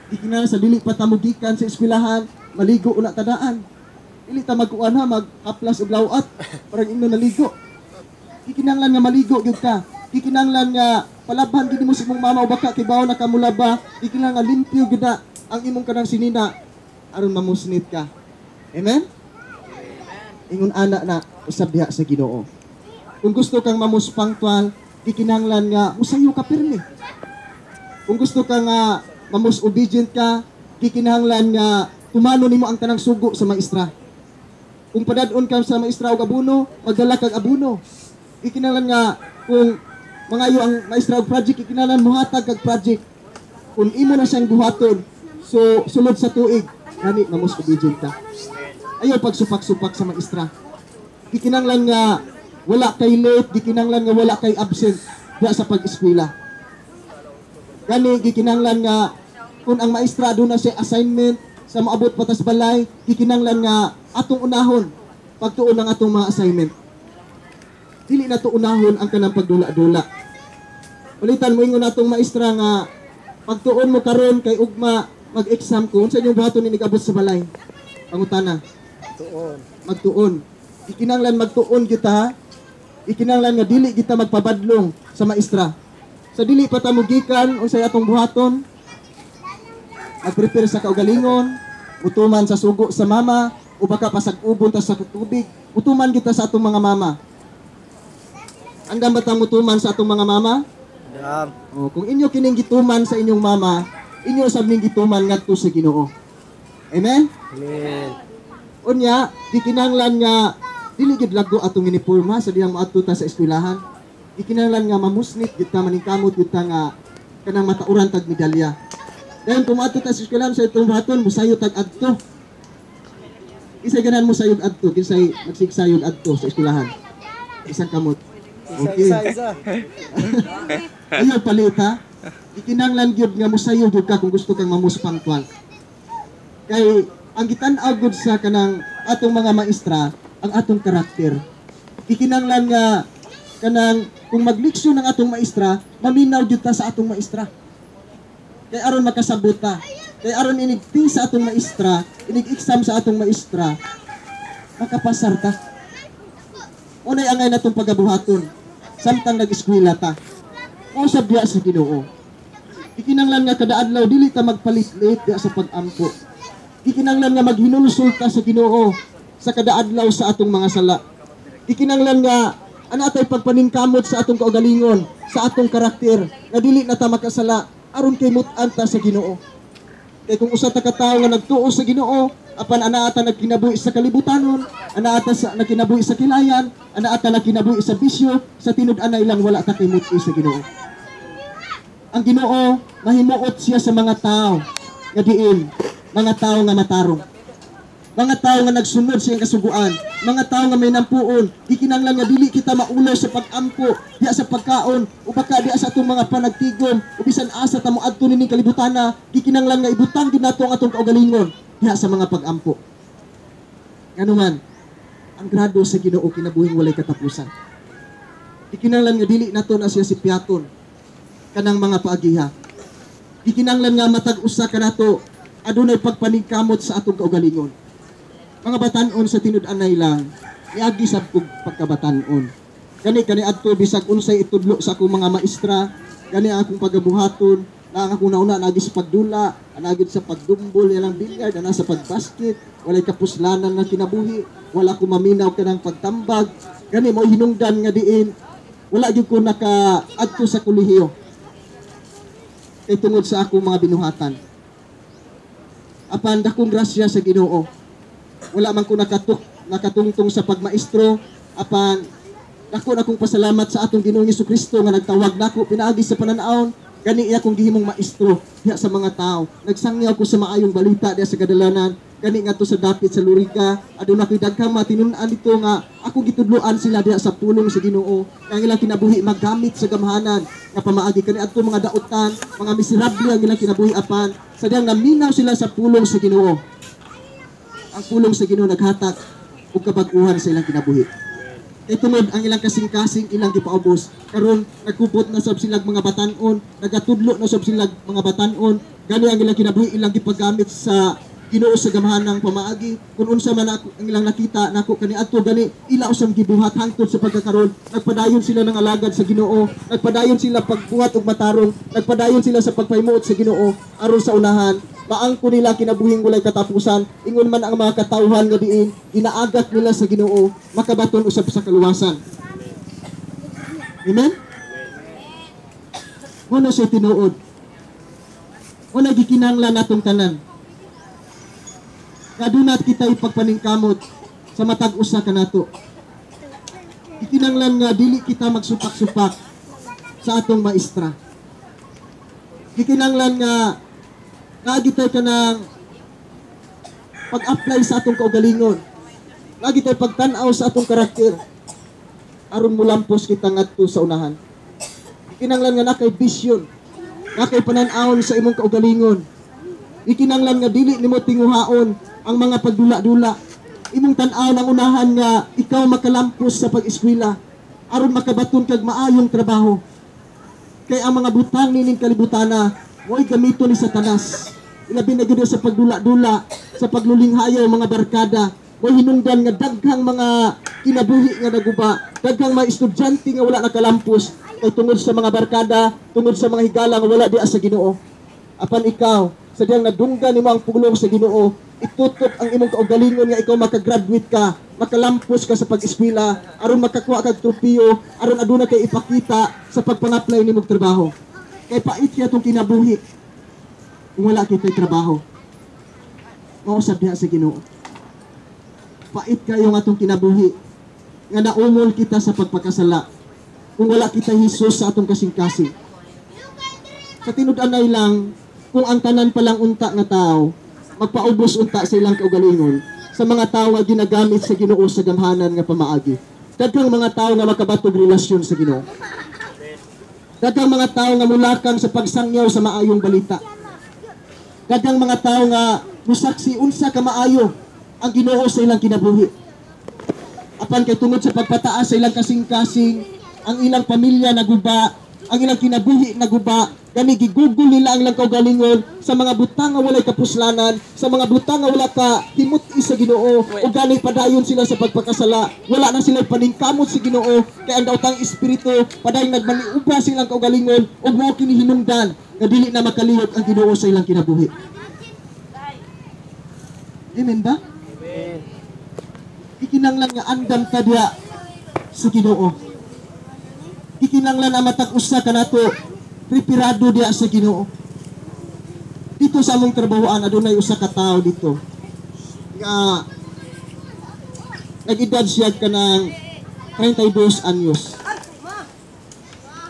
Gikinahanglan sa dili pa ta mogikan sa eskwelahan, maligo una ta daan. Dili ta magkuan ha, maghaplas og lawat parang ingno naligo. Gikinahanglan nga maligo gyud ka. Gikinahanglan nga palabhan gyud mo sa imong mama o baka kibaw na ka mulaba. Gikinahanglan nga limpyo gyud na ang imong kanang sinina aron mamusnit ka. Amen? Ingon ana na usab diha sa Ginoo. Kung gusto kang ma-most punctual, gikinahanglan nga musayo ka pirmi. Kung gusto ka nga ma-most obedient ka, gikinahanglan nga tumano nimo ang tanang sugo sa maestra. Kung padad-on ka sa maestra og abono, magdala kag abono. Gikinahanglan nga kung mangayo ang maestra og project, gikinahanglan mohatag kag project. Kung imo na siyang buhaton, so sulod sa tuig, gani ma-most obedient ka. Ayaw pagsupak-supak sa maestra. Gikinahanglan nga wala kay late, gikinahanglan nga wala kay absent diha sa pag-eskwela. Gani gikinahanglan nga kung ang maestra aduna siya assignment sa moabot pa tas balay, gikinahanglan nga atong unahon pagtuon ang atong mga assignment. Dili na to unahon ang kanang pagdula-dula. Ulitan mo ingon atong maestra nga pagtuon mo karon kay ugma mag-exam ko, unsa inyong buhaton ni nigabot sa balay? Pangutana. Tuon. Magtuon. Ikinahanglan magtuon kita ha. Ikinahanglan nga dili kita magpabadlong sa maestra. Sa dili pa ta mogikan unsay atong buhaton, magprepare sa kaugalingon, mutuman sa sugo sa mama, o baka pasag-ubon ta sa tubig, mutuman kita sa atong mga mama. Andam ba ta mutuman sa atong mga mama? Dam. O, kung inyo kining gituman sa inyong mama, inyo sab ning gituman ngadto sa Ginoo. Amen? Amen. Unya, gikinahanglan nga dili gid lago atong uniporma sa diyang moadto ta sa eskwelahan. Gikinahanglan nga mamusnit gid ta, maningkamot gid ta nga kanang matauran tag medalya. Dayon kung moadto ta sa eskwelahan sa itong buhaton, musayo tag adto. Kinsay ganahan mo sayog adto, kinsay magsigsayog adto sa eskwelahan? Isang kamot. Isa, Okay. isa, isa. Ayaw palit ha. Ikinanglan gyud nga mosayo gyud ka kung gusto kang ma-most punctual. Kay ang gitan-aw gud sa kanang atong mga maestra ang atong karakter. Ikinanglan nga kanang kung magleksyon ang atong maestra, maminaw gyud ta sa atong maestra. Kay aron makasabot ta. Kay aron inig sa atong maestra, inig exam sa atong maestra, makapasar ta. Unay angay natong pagabuhaton samtang nag-eskwela ta. O sa biya sa Ginoo. Ikinanglan nga kada adlaw dili ta magpalit-lit diya sa pag-ampo. Ikinanglan nga maghinulsol ta sa Ginoo sa kada adlaw sa atong mga sala. Ikinanglan nga ana atay pagpaningkamot sa atong kaugalingon, sa atong karakter nga dili na ta makasala aron kay mut-an ta sa Ginoo. Kay kung usa ta ka tawo nga nagtuo sa Ginoo, apan ana ata nagkinabuhi sa kalibutanon, ana ata sa nagkinabuhi sa kilayan, ana ata nagkinabuhi sa bisyo, sa tinud-anay lang wala ta kay mut-i sa Ginoo. Ang Ginoo mahimuot siya sa mga tao nga diin, mga tao nga matarong, mga tao nga nagsunod sa iyang kasuguan, mga tao nga may nampuon. Gikinahanglan nga dili kita maulaw sa pag-ampo, diya sa pagkaon, o baka diya sa atong mga panagtigom, o bisan asa ta moadto nining kalibutana, gikinahanglan nga ibutang gyud nato ang atong kaugalingon diha sa mga pag-ampo. Nganuman, ang grado sa Ginoo kinabuhing walay katapusan. Gikinahanglan nga dili nato na siya si piaton kanang mga paagiha. Gikinahanglan nga matag usa kanato adunay pagpaningkamot sa atong kaugalingon. Mga batan-on, sa tinud-anay lang, niagi sab kog pagkabatan-on. Gani kani adto bisag unsay itudlo sa akong mga maestra, gani ang akong pagabuhaton, na ang akong nauna naagi sa pagdula, naagi sa pagdumbol yalang billiard, ana sa pagbasket, walay kapuslanan nga kinabuhi, wala ko maminaw kanang pagtambag. Gani mo hinungdan nga diin wala gyud ko naka adto sa kolehiyo. Kay tungod sa akong mga binuhatan. Apan dakong grasya sa Ginoo. Wala man ko nakatungtong sa pagmaestro, apan dako na akong pasalamat sa atong Ginoong Kristo nga nagtawag nako pinaagi sa pananawon, gani iya akong gihimong maestro diha sa mga tao. Nagsangyaw ko sa maayong balita diha sa kadalanan, gani ngadto sa dapit sa Lorica, aduna ko'y daghang matinun-an dito nga akong gitudloan sila diha sa pulong sa Ginoo, nga ang ilang kinabuhi magamit sa gamhanan nga pamaagi kani adto mga dautan, mga miserable ang ilang kinabuhi, apan sa diyang naminaw sila sa pulong sa Ginoo. Ang pulong sa Ginoo naghatag og kabag-uhan sa ilang kinabuhi. Kay tungod ang ilang kasing-kasing ilang gipaubos, karon nagkupot na sab silag mga batan-on, nagatudlo na sab silag mga batan-on. Gani ang ilang kinabuhi ilang gipagamit sa Ginoo sa gamhanang pamaagi. Kung unsa man ako, ang ilang nakita nako kaniadto, gani ila usang gibuhat hangtod sa pagkakaron. Nagpadayon sila ng alagad sa Ginoo, nagpadayon sila pagbuhat og matarong, nagpadayon sila sa pagpahimuot sa Ginoo aron sa unahan maangko nila kinabuhing walay katapusan. Ingon man ang mga katawhan nga diin ginaagat nila sa Ginoo, makabaton usab sa kaluwasan. Amen. Mao sa tinuod. Una, gikinahanglan natong tanan nga dunat kita ipagpaningkamot sa matag usa kanato. Gikinahanglan nga dili kita magsupak-supak sa atong maestra. Gikinahanglan nga naa tay kanang pag-apply sa atong kaugalingon. Naa tay pagtan-aw sa atong karakter aron mulampos kita ngadto sa unahan. Gikinahanglan nga naa kay vision, naa kay panan-awon sa imong kaugalingon. Ikinahanglan nga dili nimo tinguhaon ang mga pagdula-dula. Imong tan-aw ang unahan nga ikaw makalampos sa pag-eskwela aron makabaton kag maayong trabaho. Kay ang mga butang nining kalibutana mo'y gamiton ni Satanas. Ilabi na gyud sa pagdula-dula, sa paglulinghayaw mga barkada, mo'y hinungdan nga daghang mga kinabuhi nga naguba, daghang mga estudyante nga wala nakalampos kay tungod sa mga barkada, tungod sa mga higala nga wala diha sa Ginoo. Apan ikaw, sa diyang nadunggan nimo ang pulong sa Ginoo, itutok ang imong kaugalingon nga ikaw makagraduate ka, makalampos ka sa pag-eskwela, aron makakuha kag tropiyo, aron aduna kay ipakita sa pagpang-apply nimong trabaho. Kay pait kaya atong kinabuhi kung wala kita'y trabaho. Mao sab diha sa Ginoo. Pait kayo nga atong kinabuhi nga naumol kita sa pagpakasala kung wala kita Hesus sa atong kasing-kasing. Sa tinud-anay lang, kung ang tanan pa lang unta nga tao magpaubos unta sa ilang kaugalingon sa mga tao nga ginagamit sa Ginoo sa gamhanan nga pamaagi, daghang mga tao nga makabatog relasyon sa Ginoo. Daghang mga tao nga mulakang sa pagsangyaw sa maayong balita. Daghang mga tao nga musaksi unsa ka maayo ang Ginoo sa ilang kinabuhi. Apan kay tungod sa pagpataas sa ilang kasing-kasing, ang ilang pamilya naguba, ang ilang kinabuhi naguba, gani gigugol nila ang ilang kaugalingon sa mga butang nga walay kapuslanan, sa mga butang nga wala ka himut-i sa Ginoo, o gani padayon sila sa pagpakasala. Wala na sila paningkamot sa Ginoo, kay ang daotang espiritu padayon nagmaniubra sa ilang kaugalingon ug mao kini hinungdan nga dili na makalihok ang Ginoo sa ilang kinabuhi. Amen ba? Amen. Ikinanglan nga andam ta diha sa Ginoo. Ikinanglan ang matag usa kanato preparado diha sa Ginoo. Dito sa among trabahoan adunay usa ka tawo dito nga nag-edad siya kanang 32 anyos.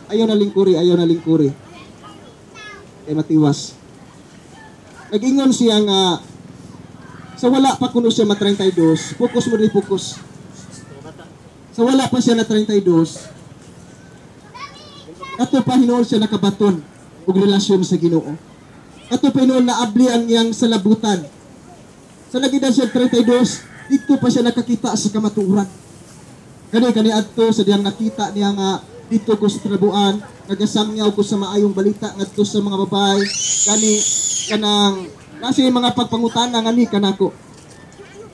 Ayaw na lingkuri, ayaw na lingkuri. Kay matiwas. Nag-ingon siya nga sa wala pa kuno siya ma 32, focus mo dili, focus. Sa wala pa siya na 32, kato pa hinuon siya nakabaton og relasyon sa Ginoo. Kato pa hinuon naabli ang iyang salabutan. Sa nagedad siya 32, dito pa siya nakakita sa kamatuoran. Kani kani adto sa diyang nakita niya nga dito ko sa trabuan, nagasangyaw ko sa maayong balita ngadto sa mga babae, kani kanang nasa yung mga pagpangutana nga ni kanako.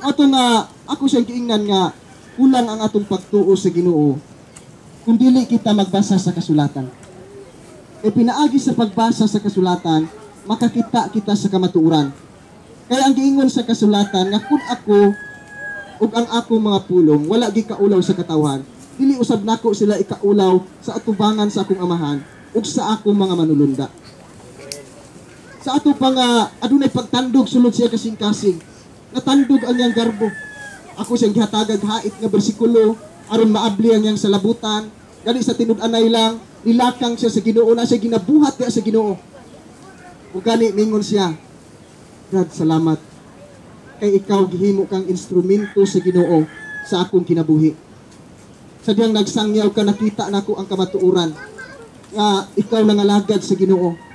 Ato nga ako siyang giingnan nga kulang ang atong pagtuo sa Ginoo kung dili kita magbasa sa kasulatan. E pinaagi sa pagbasa sa kasulatan, makakita kita sa kamatuoran. Kaya ang giingon sa kasulatan nga kung ako ug ang akong mga pulong wala gikaulaw sa katawhan, dili usab nako sila ikaulaw sa atubangan sa akong amahan ug sa akong mga manulunda. Sa ato pa nga adunay pagtandog sulod siya kasing-kasing, natandog ang iyang garbo. Ako siyang gihatagag hait nga bersikulo aron maabli ang iyang salabutan. Gani sa tinud-anay lang nilakang siya sa Ginoo, na siya ginabuhat diha sa Ginoo. Ug gani ningon siya, "God, salamat kay ikaw gihimo kang instrumento sa Ginoo sa akong kinabuhi. Sa diyang nagsangyaw ka, nakita nako ang kamatuoran nga ikaw nangalagad sa Ginoo.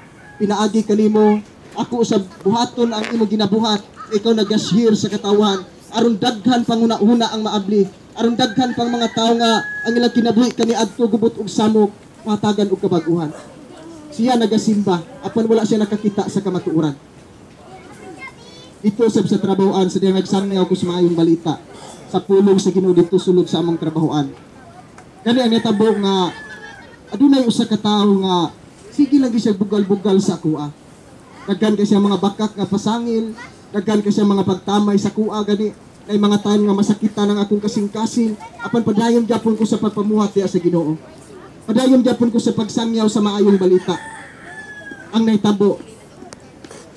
Pinaagi kanimo ako sa buhaton ang imong ginabuhat. Ikaw nagashare sa katawan aron daghan panguna-una ang maabli, aron daghan pang mga tawo nga ang ilang kinabuhi kaniadto gubot og samok, matagan og kabag-uhan." Siya nagasimba apan wala siya nakakita sa kamatuoran. Dito sab sa trabahoan sa diyang nagsangyaw ko sa maayong balita sa pulong sa Ginoo dito sulod sa among trabahoan. Gani ang natabo nga adunay usa ka tawo nga sige lang siya bugal-bugal sa akoa. Daghan kay siya mga bakak nga pasangil, daghan kay siya mga pagtamay sa kuha, gani nay mga time nga masakitan ang akong kasing-kasing, apan padayon gyapon ko sa pagpamuhat diha sa Ginoo. Padayon gyapon ko sa pagsangyaw sa maayong balita. Ang nahitabo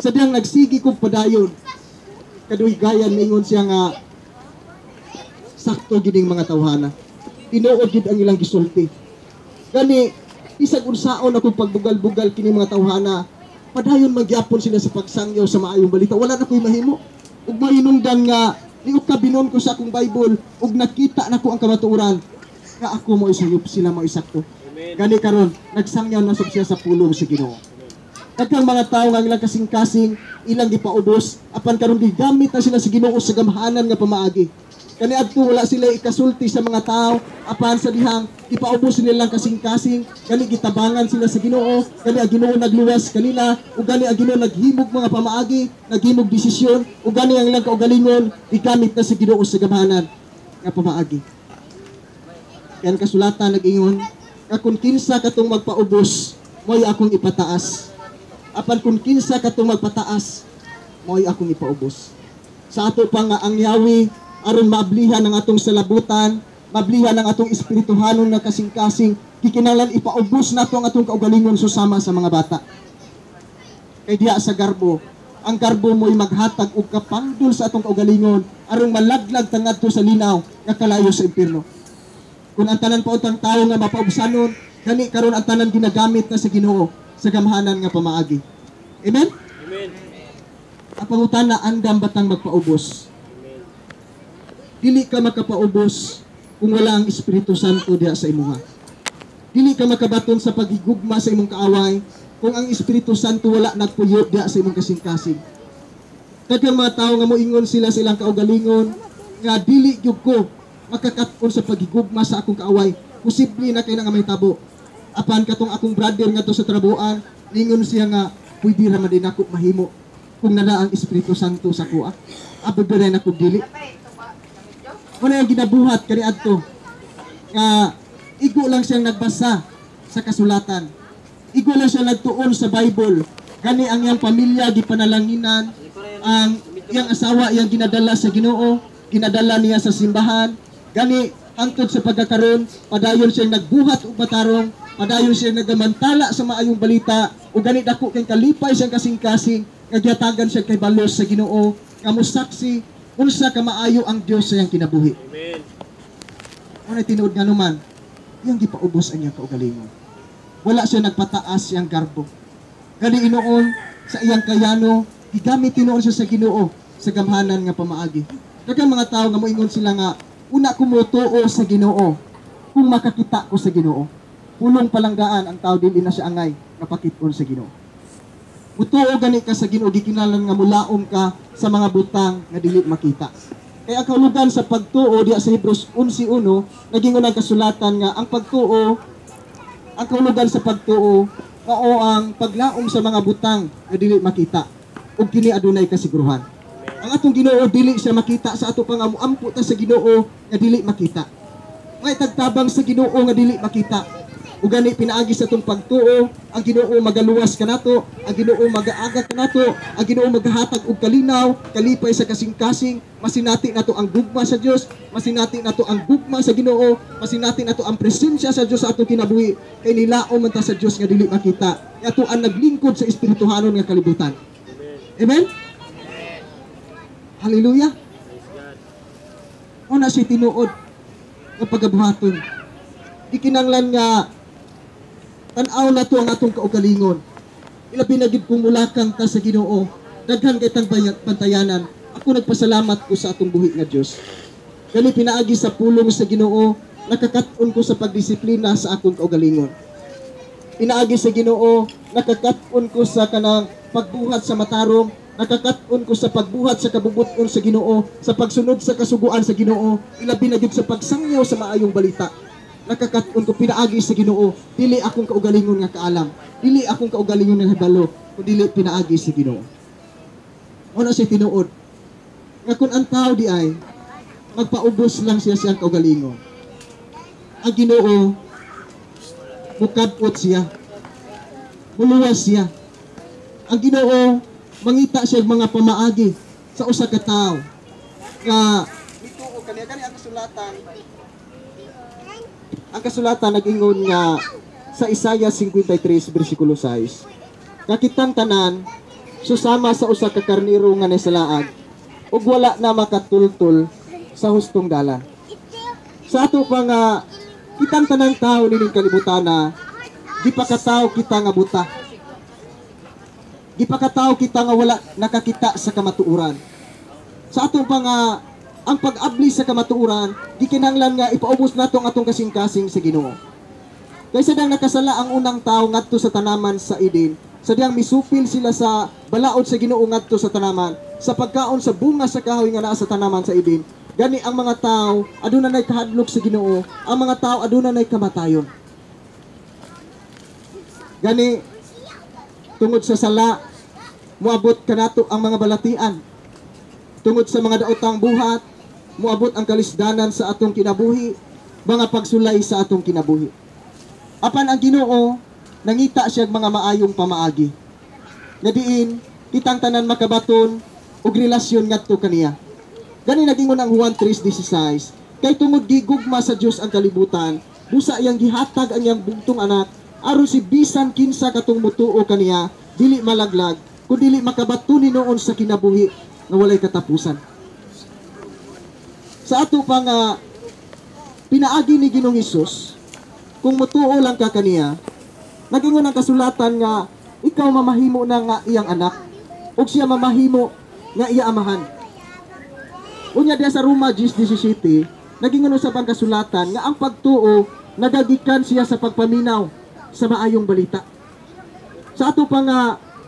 sa diyang nagsigi kog padayon, kaduhigayan maingon siya nga sakto gining mga tawhana. Tinuod gid ang ilang gisulti. Gani bisag unsaon akong pagbugal-bugal kini mga tawhana, padayon magyapon sila sa pagsangyaw sa maayong balita. Wala na ko'y mahimo. Ug mainungdan nga niukabinon ko sa akong Bible ug nakita nako ang kamatuoran nga ako mo isayop, sila mo isakto. Gani karon nagsangyaw na sub siya sa pulong sa Ginoo. Daghang mga tawo nga ang ilang kasing-kasing ilang gipaubos, apan karon gigamit na sila sa Ginoo sa gamhanan nga pamaagi. Kani adto wala sila ikasulti sa mga tao, apan sa dihang gipaubos nilang kasing-kasing, gani gitabangan sila sa Ginoo, gani ang Ginoo nagluwas kanila, ug gani ang Ginoo naghimog mga pamaagi, naghimog desisyon, ug gani ang ilang kaugalingon gigamit na sa Ginoo sa gamhanan nga pamaagi. Kaya ang kasulatan nag-ingon, nga kung kinsa katong magpaubos, mo'y akong ipataas. Apan kung kinsa katong magpataas, mo'y akong ipaubos. Sa ato pa nga ang yawi, aron maablihan ang atong salabutan, mablihan ang atong espirituhanon nga kasing-kasing, gikinahanglan ipaubos nato ang atong kaugalingon susama sa mga bata. Kay diha sa garbo, ang garbo mo'y maghatag og kapangdol sa atong kaugalingon aron malaglag ta ngadto sa linaw nga kalayo sa impierno. Kung ang tanan pa utang tawo nga mapaubsanon, gani karon ang tanan ginagamit na sa Ginoo sa gamhanan nga pamaagi. Amen? Amen. Ang pangutana, andam batang magpaubos? Dili ka makapaubos kung wala ang Espiritu Santo diha sa imuha. Dili ka makabaton sa paghigugma sa imong kaaway kung ang Espiritu Santo wala nagpuyo diha sa imong kasing-kasing. Daghang mga tawo nga moingon sila sa ilang kaugalingon nga dili gyud ko makakat-on sa paghigugma sa akong kaaway. Posible na kay na nga mahitabo. Apan katong akong brother ngadto sa trabuan, ningon siya nga pwede ra man din ako mahimo kung nala ang Espiritu Santo sa kuha. Abot ba na ako dili? Wala yung ginabuhat kani adto nga igo lang siyang nagbasa sa kasulatan. Igo lang siya nagtuon sa Bible. Gani ang iyang pamilya gipanalanginan, ang iyang asawa iyang ginadala sa Ginoo, ginadala niya sa simbahan. Gani hangtod sa pagkakaron, padayon siyang nagbuhat og matarong, padayon siyang nagamantala sa maayong balita, ug gani dako kay kalipay siyang kasing-kasing nga gihatagan siya kay balos sa Ginoo nga mosaksi unsa ka maayo ang Dios sa iyang kinabuhi. Amen. Wala tinuod nga naman, iyang gipaubos ang iyang kaugalingon. Wala siya nagpataas siyang garbo. Gani inoon sa iyang kayano, gigamit tinuod siya sa Ginoo sa gamhanan nga pamaagi. Daghang mga tawo nga moingon sila nga una ko motuo sa Ginoo kung makakita ko sa Ginoo. Pulong palanggaan ang tao dili na siya angay nga pakit-on sa Ginoo. Mutuo gani ka sa Ginoo, gikinahanglan nga mulaom ka sa mga butang nga dili makita. Kaya ang kahulugan sa pagtuo diha sa Hebreos 11:1, naging unang kasulatan nga ang pagtuo, ang kahulugan sa pagtuo mao ang paglaom sa mga butang nga dili makita ug kini adunay kasiguruhan. Ang atong Ginoo dili siya makita sa ato pang amuampo ta sa Ginoo nga dili makita. Ngay tagtabang sa Ginoo nga dili makita. Ug gani pinaagi sa atong pagtuo, ang Ginoo magaluwas kanato, ang Ginoo magaaga kanato, ang Ginoo maghatag og kalinaw, kalipay sa kasing-kasing, masinati nato ang gugma sa Dios, masinati nato ang gugma sa Ginoo, masinati nato ang presensya sa Dios sa atong kinabuhi, kay nilaom man ta sa Dios nga dili makita. Nga ato ang naglingkod sa espirituhanon nga kalibutan. Amen? Hallelujah. Una siya tinuod nga pagabuhaton. Gikinahanglan nga tan-aw na to ang atong kaugalingon. Ilabi na gid kung mulakang ta sa Ginoo, daghan kay tang pantayanan. Ako nagpasalamat ko sa atong buhi nga Dios. Gani pinaagi sa pulong sa Ginoo, nakakat-on ko sa pagdisiplina sa akong kaugalingon. Pinaagi sa Ginoo, nakakat-on ko sa kanang pagbuhat sa matarong, nakakat-on ko sa pagbuhat sa kabubuton sa Ginoo, sa pagsunod sa kasuguan sa Ginoo, ilabi na gyud sa pagsangyaw sa maayong balita. Nakakaton ko pinaagi sa Ginoo. Dili akong kaugalingon nga kaalam. Dili akong kaugalingon nga hibalo, kun dili pinaagi sa Ginoo. Ano siya tinuod? Nga kung ang tao di ay magpaubos lang siya siyang kaugalingon, ang Ginoo mukabot siya. Muluwas siya. Ang Ginoo mangita siya og mga pamaagi sa usa ka tawo nga mituo kaniya. Gani ang kasulatan. Ang kasulatan nag-ingon nga sa Isaiah 53 bersikulo 6 nga kitang tanan susama sa usa ka karniro nga nasalaag ug wala na makatultol sa hustong dalan. Sa ato pa nga kitang tanang tao nining kalibutana, gipakataw kita nga buta. Gipakataw kita nga wala nakakita sa kamatuoran. Sa ato pa nga ang pag-abli sa kamatuoran, gikinahanglan nga ipaubos nato ang atong kasing-kasing sa Ginoo. Kaysa dang nakasala ang unang tao ngadto sa tanaman sa Eden, sa diyang misupil sila sa balaod sa Ginoo ngadto sa tanaman, sa pagkaon sa bunga sa kahoy nga naa sa tanaman sa Eden, gani ang mga tao aduna nay kahadlok sa Ginoo, ang mga tao aduna nay kamatayon. Gani tungod sa sala, moabot kanato ang mga balatian. Tungod sa mga daotang buhat, moabot ang kalisdanan sa atong kinabuhi, mga pagsulay sa atong kinabuhi. Apan ang Ginoo nangita siya mga maayong pamaagi. Nga diin kitang tanan makabaton og relasyon ngadto kaniya. Gani nagingon ang Juan 3:16, kay tungod gigugma sa Dios ang kalibutan, busa iyang gihatag ang iyang bugtong anak aron si bisan kinsa katong mutuo kaniya dili malaglag kun dili makabaton noon sa kinabuhi nga walay katapusan. Sa ato pa nga pinaagi ni Ginoong Hesus, kung mutuo lang ka kaniya, nagingon ang kasulatan nga ikaw mamahimo na nga iyang anak ug siya mamahimo nga iya amahan. Unya diya sa Roma 10:17, nagingon usab ang kasulatan nga ang pagtuo nagagikan siya sa pagpaminaw sa maayong balita. Sa ato pa nga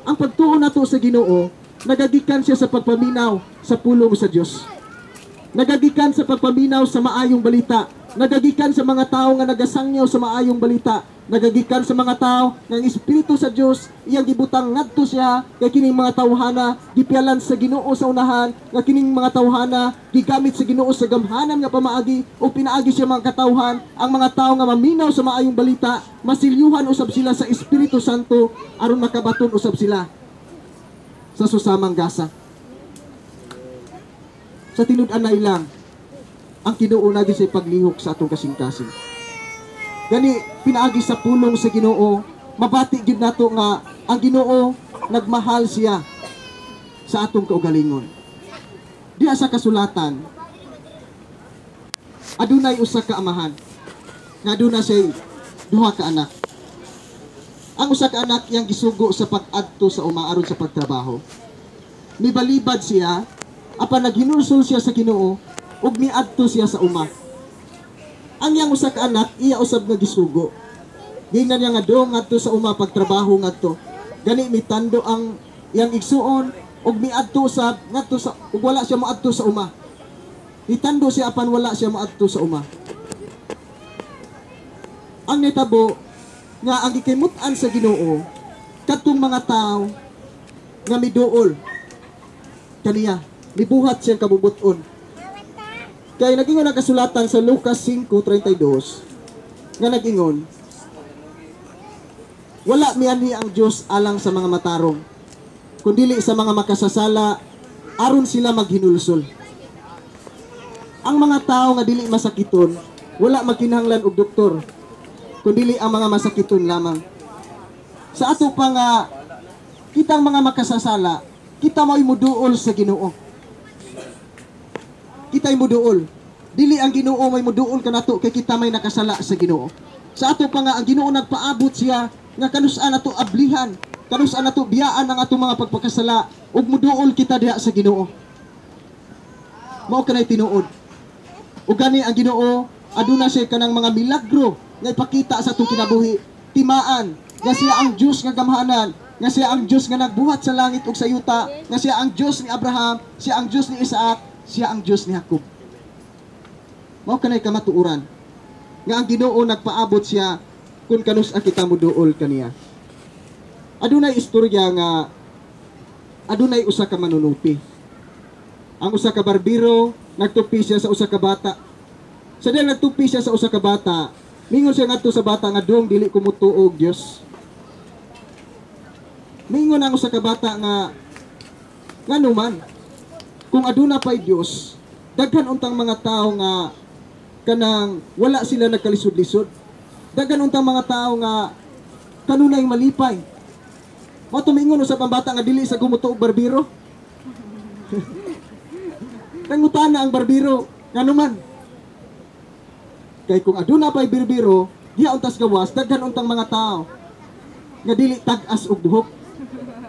ang pagtuo nato sa Ginoo nagagikan siya sa pagpaminaw sa pulong sa Dios. Nagagikan sa pagpaminaw sa maayong balita. Nagagikan sa mga tao nga nagasangyaw sa maayong balita. Nagagikan sa mga tao nga ang Espiritu sa Dios iyang gibutang ngadto siya, kay kining mga tawhana gipialan sa Ginoo sa unahan, nga kining mga tawhana gigamit sa Ginoo sa gamhanan nga pamaagi o pinaagi siya mga katawhan. Ang mga tao nga maminaw sa maayong balita, masilyuhan usab sila sa Espiritu Santo aron makabaton usab sila sa susamang gasa. Sa tinud-anay lang ang Ginoo nagi sa paglihok sa atong kasing-kasing. Gani pinaagi sa pulong sa Ginoo, mabati gyud nato nga ang Ginoo nagmahal siya sa atong kaugalingon. Diha sa kasulatan, adunay usa ka amahan nga aduna siya duha ka anak. Ang usa ka anak iyang gisugo sa pag-adto sa uma aron sa pagtrabaho. Mibalibad siya, apan naghinulsol siya sa Ginoo ug miadto siya sa uma. Ang iyang usa ka anak iya usab nga gisugo. Giingnan niya nga doong ngadto sa uma pagtrabaho ngadto. Gani mitando ang iyang igsuon ug miadto usab ngadto sa ug wala siya moadto sa uma. Mitando siya apan wala siya moadto sa uma. Ang nitabo nga ang gikimut-an sa Ginoo kadtong mga tawo nga miduol kaniya, mibuhat siyang kabubuton. Kay nagingon ang kasulatan sa Lucas 5:32 nga nagingon, wala mianhi ang Dios alang sa mga matarong, kundili sa mga makasasala aron sila maghinulsol. Ang mga tao nga dili masakiton, wala magkinahanglan og doktor, kundili ang mga masakiton lamang. Sa ato pa nga kitang mga makasasala, kita mo'y muduol sa Ginoo. Kita'y muduol. Dili ang Ginoo may muduol kanato kay kita may nakasala sa Ginoo. Sa ato pa nga ang Ginoo nagpaabot siya nga kanus-an nato ablihan, kanus-an nato biyaan ang atong mga pagpakasala ug muduol kita diha sa Ginoo. Mao kanay tinuod. Ug gani ang Ginoo aduna siya kanang mga milagro nga ipakita sa atong kinabuhi. Timaan nga siya ang Dios nga gamhanan, nga siya ang Dios nga nagbuhat sa langit ug sa yuta, nga siya ang Dios ni Abraham, siya ang Dios ni Isaac, siya ang Dios ni Jacob. Mao kanay kamatuoran. Nga ang Ginoo nagpaabot siya kung kanus-a kita moduol kaniya. Adunay istorya nga adunay usa ka manunupi. Ang usa ka barbero, nagtupi siya sa usa ka bata. Sa dihang nagtupi siya sa usa ka bata, mingon siya ngadto sa bata nga, "Dong, dili ko motuo og Dios." Mingon ang usa ka bata nga, "Ngano man? Kung aduna pa'y Dios, daghan untang mga tao nga kanang wala sila nagkalisod-lisod. Daghan untang mga tao nga kanunay malipay." Mao mingon usab ang bata nga, "Dili sa ko motuo og barbero." Nangutana ang barbero, "Ngano man?" "Kay kung aduna pa'y barbero, diha untas gawas, daghan untang mga tao nga dili tag-as og buhok."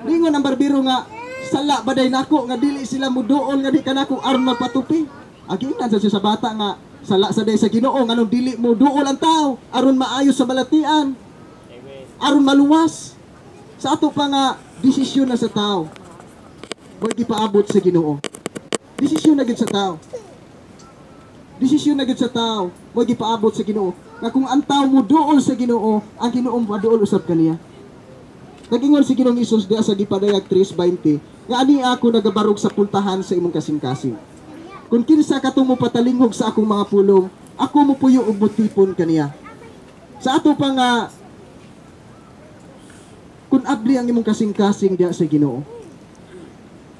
Ningon ang barbero nga, "Sala ba day nako nga dili sila muduol nga di kanako aron magpatupi?" Aginan sa siya sa bata nga, "Sala sa day sa Ginoo nganong dili mo duol ang tao aron maayo sa balatian, aron maluwas." Sa ato pa nga desisyon na sa tao, mo'y gipaabot sa Ginoo. Desisyon na gid sa tao. Desisyon na gid sa tao, mo'y gipaabot sa Ginoo. Nga kung ang tao mo duol sa Ginoo, ang Ginoo moduol usab kaniya. Nag-ingon si Ginoong Hesus diha sa gipadayag 3:20 nga, "Ani ako nagabarog sa pultahan sa imong kasing-kasing. Kung kinsa kato mo patalinghog sa akong mga pulong, ako mo puyo og mutipon kaniya." Sa ato pa nga kung abli ang imong kasing-kasing diha sa Ginoo,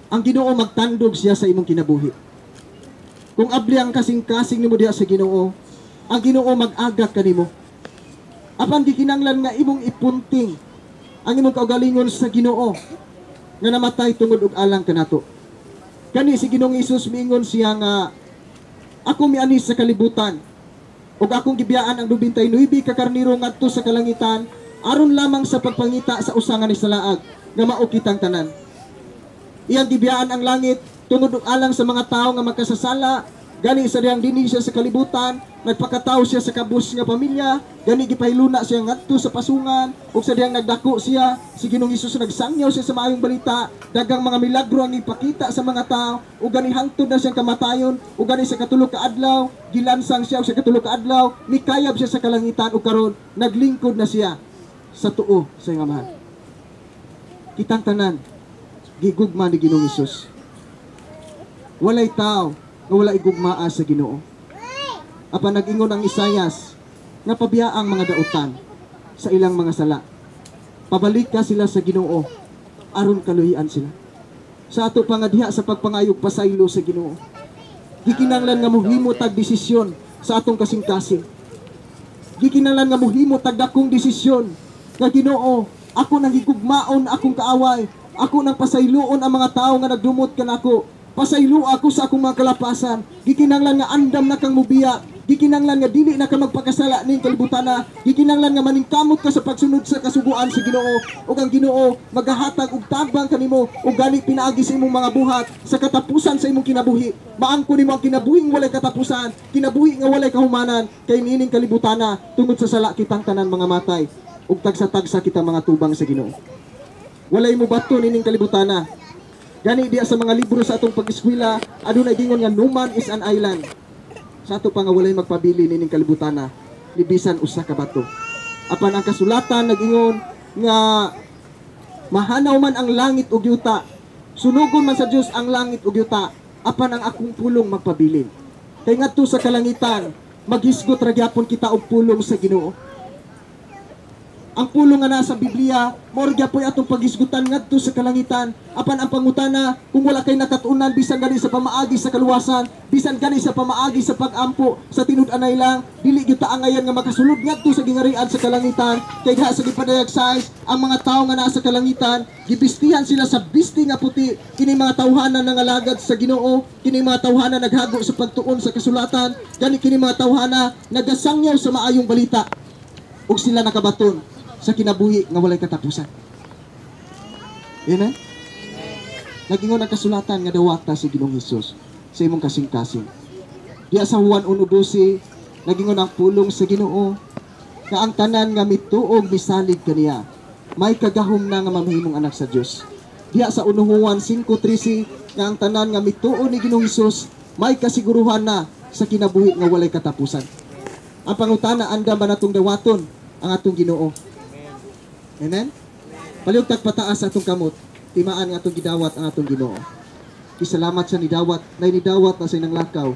ang Ginoo magtandog siya sa imong kinabuhi. Kung abli ang kasing-kasing nimo diha sa Ginoo, ang Ginoo mag-agak kanimo. Apan gikinanglan nga imong ipunting ang imong kaugalingon sa Ginoo nga namatay tungod og alang kanato. Kani si Ginoong Hesus, miingon siya nga, "Ako miani sa kalibutan ug akong gibiyaan ang 99 ka karniro ngadto sa kalangitan aron lamang sa pagpangita sa usa nga nisalaag," nga mao kitang tanan. Iyang gibiyaan ang langit tungod og alang sa mga tao nga makasasala. Gani sa dihang dinhi siya sa kalibutan, nagpakatawo siya sa kabus nga pamilya, gani gipahiluna siya ngadto sa pasungan, ug sa dihang nagdako siya, si Ginoong Hesus nagsangyaw siya sa maayong balita, daghang mga milagro ang ipakita sa mga tao, ug gani hangtod na siyang kamatayon, ug gani sa katulo ka adlaw, gilansang siya, ug sa katulo ka adlaw, mikayab siya sa kalangitan, ug karon naglingkod na siya sa tuo sa iyang Amahan. Kitang tanan, gigugma ni Ginoong Hesus. Walay tao nga wala igugmaa sa Ginoo. Apan nag-ingon ang Isayas nga pabiya ang mga dautan sa ilang mga sala. Pabalik ka sila sa Ginoo aron kaluhian sila. Sa ato pa nga diha sa pagpangayog pasaylo sa Ginoo, gikinahanglan nga mohimo tag desisyon sa atong kasing-kasing. Gikinahanglan nga mohimo tag dakong desisyon nga, "Ginoo, ako nang gigugmaon akong kaaway, ako nang pasayloon ang mga tao nga nagdumot kanako. Pasaylo ako sa akong mga kalapasan." Gikinahanglan nga andam na kang mubiya. Gikinahanglan nga dili na ka magpakasala ning kalibutan na. Gikinahanglan nga maningkamot ka sa pagsunod sa kasuguan sa Ginoo. Ug ang Ginoo magahatag og tabang kanimo ug gani pinaagi sa imong mga buhat sa katapusan sa imong kinabuhi, maangko nimo ang kinabuhing walay katapusan, kinabuhi nga walay kahumanan, kay niining kalibutan na, tungod sa sala kitang tanan mga matay ug tagsa-tagsa kita mga tubang sa Ginoo. Walay mo bato nining kalibutan na. Gani diya sa mga libro sa atong pag-eskwela, adunay gingon nga no man is an island. Sa ato pa nga walay magpabili nining kalibutan na, ni bisan usa ka bato. Apan ang kasulatan nag-ingon nga mahanaw man ang langit ug yuta, sunugon man sa Dios ang langit ug yuta, apan ang akong pulong magpabilin. Kay ngadto sa kalangitan, maghisgot ra gyapon kita og pulong sa Ginoo. Ang pulong nga nasa Biblia, mao ra gyapoy atong paghisgutan ngadto sa kalangitan. Apan ang pangutana, kung wala kay nakatunan bisan gani sa pamaagi sa kaluwasan, bisan gani sa pamaagi sa pag-ampo, sa tinud-anay lang, dili gyud ta angayan nga makasulod ngadto sa gingarian sa kalangitan. Kay diha sa gipadayag 6, ang mga tawo nga naa sa kalangitan, gibistihan sila sa bisti nga puti. Kini mga tawhana nangalagad sa Ginoo, kini mga tawhana naghago sa pagtuon sa kasulatan, gani kini mga tawhana nagasangyaw sa maayong balita ug sila nakabaton sa kinabuhi nga walay katapusan. Amen? Nag-ingon ang kasulatan nga dawata si Ginoong Hesus sa imong kasing-kasing. Diya sa Juan 1:12, nag-ingon ang pulong sa Ginoo nga ang tanan nga mituog misalig kaniya, may kagahom na nga mamahimong anak sa Dios. Diya sa 1 Juan 5:13 nga ang tanan nga mituo ni Ginoong Hesus may kasiguruhan na sa kinabuhi nga walay katapusan. Ang pangutana, andam ba natong dawaton ang atong Ginoo? Amen? Palihog tag pataas sa atong kamot, timaan nga atong gidawat ang atong Ginoo. Kisalamat sa nidawat, na nidawat na sa inang lakaw.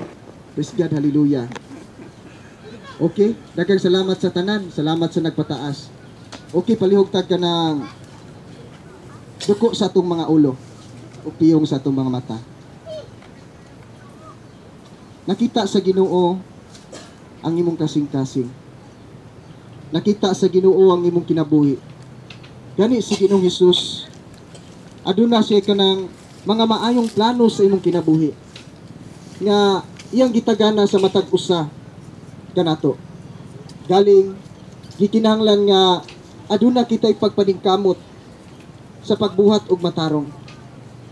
Praise God, hallelujah. Okay, daghang salamat sa tanan, salamat sa nagpataas. Okay, palihog tag ka ng duko sa atong mga ulo o piyong sa atong mga mata. Nakita sa Ginoo ang imong kasing-kasing. Nakita sa Ginoo ang imong kinabuhi. Gani si Ginoong Hesus, aduna siya kanang mga maayong plano sa imong kinabuhi nga iyang gitagana sa matag usa kanato. Galing gikinahanglan nga aduna kita ipagpaningkamot sa pagbuhat og matarong.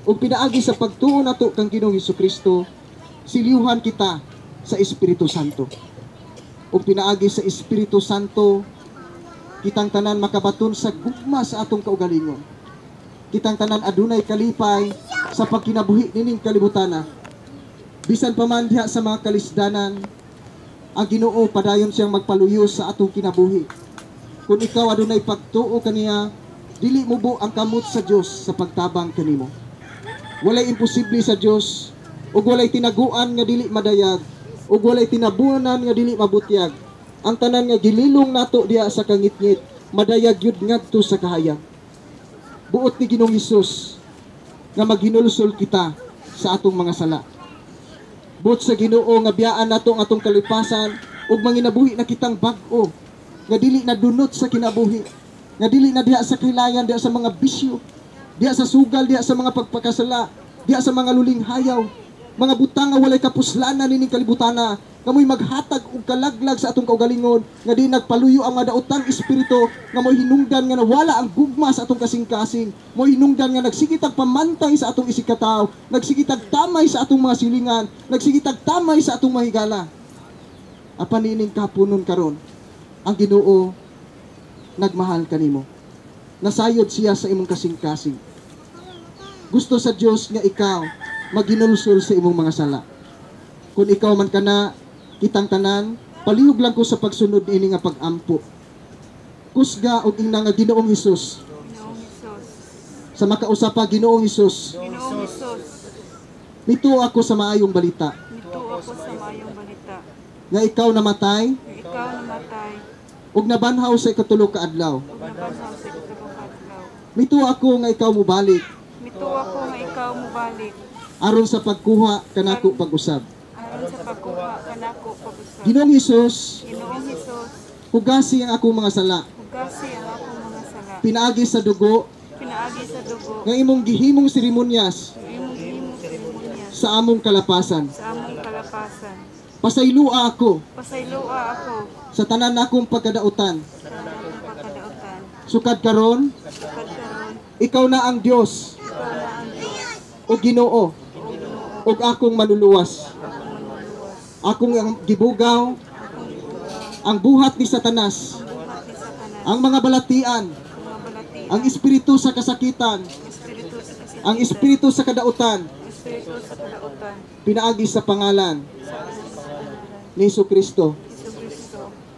Ug pinaagi sa pagtuo nato kang Ginoong Hesukristo, siliuhan kita sa Espiritu Santo. Ug pinaagi sa Espiritu Santo, kitang tanan makabaton sa gugma sa atong kaugalingon. Kitang tanan adunay kalipay sa pagkinabuhi nining kalibutana. Bisan pa man diha sa mga kalisdanan, ang Ginoo padayon siyang magpaluyo sa atong kinabuhi. Kung ikaw adunay pagtuo kaniya, dili mubo ang kamot sa Dios sa pagtabang kanimo. Walay imposible sa Dios, ug walay tinaguan nga dili madayag, ug walay tinabunan nga dili mabutyag. Ang tanan nga gililong nato diha sa kangitngit, madayag yun ngadto sa kahayag. Buot ni Ginoong Hesus nga maghinulsol kita sa atong mga sala. Buot sa Ginoo nga biyaan nato ang atong kalipasan ug manginabuhi na kitang bag-o nga dili na dunot sa kinabuhi, nga dili na diha sa kahilayan, diha sa mga bisyo, diha sa sugal, diha sa mga pagpakasala, diha sa mga luling hayaw, mga butang nga walay kapuslanan nining kalibutana, nga mo'y maghatag og kalaglag sa atong kaugalingon, nga di nagpaluyo ang mga daotang espiritu, nga mo'y hinungdan nga nawala ang gugma sa atong kasing-kasing, mo'y hinungdan nga nagsigitag pamantay sa atong isigkataw, nagsigitag tamay sa atong mga silingan, nagsigitag tamay sa atong mga higala. Apan niining kapunon karon, ang Ginoo nagmahal kanimo. Nasayod siya sa imong kasing-kasing. Gusto sa Dios nga ikaw maghinulsol sa imong mga sala. Kung ikaw man kana kitang tanan, palihog lang ko sa pagsunod ini nga pag-ampo. Kusga og ingna nga Ginoong Hesus. Ginoong Hesus. Sa makausa pa, Ginoong Hesus. Ginoong Hesus. Mituo ako sa maayong balita. Mituo ako sa maayong balita. Nga ikaw namatay. Nga ikaw namatay. Ug nabanhaw sa ikatulo ka adlaw. Ug nabanhaw sa ikatulo ka adlaw. Mituo ako nga ikaw mobalik. Mituo ako nga ikaw mobalik. Aron sa pagkuha kanako pag-usab. Aron sa pagkuha kanako pag-usab. Ginoong Hesus, Ginoong Hesus, hugasi ang akong mga sala. Hugasi ang akong mga sala. Pinaagi sa dugo. Pinaagi sa dugo. Nga imong gihimong seremonyas. Nga imong gihimong seremonyas. Sa among kalapasan. Sa among kalapasan. Pasayloa ako. Pasayloa ako. Sa tanan nakong pagkadautan. Sa tanan nakong pagkadautan. Sukad karon, Sukad karon, ikaw na ang Dios. Ikaw na ang Dios. O Ginoo. Ug akong maluluwas. Akong gibugaw ang buhat ni Satanas, ang mga balatian, ang espiritu sa kasakitan, ang espiritu sa kadautan, pinaagi sa pangalan ni Jesucristo.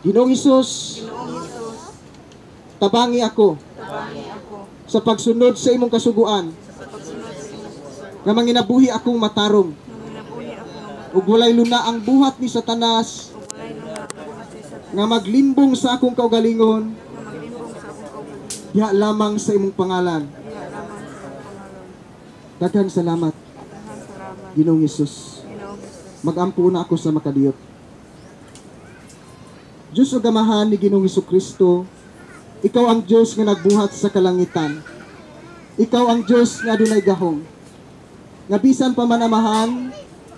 Ginoong Hesus, tabangi ako sa pagsunod sa imong kasuguan, nga manginabuhi akong matarong, ug walay luna ang buhat ni Satanas nga maglimbong sa akong kaugalingon, diha lamang sa imong pangalan. Daghang salamat, Ginoong Hesus. Magampo na ako sa makadiyot. Diyos ug Amahan ni Ginoong Hesukristo, ikaw ang Diyos nga nagbuhat sa kalangitan. Ikaw ang Diyos nga adunay gahom. Nga bisan pa man, Amahan,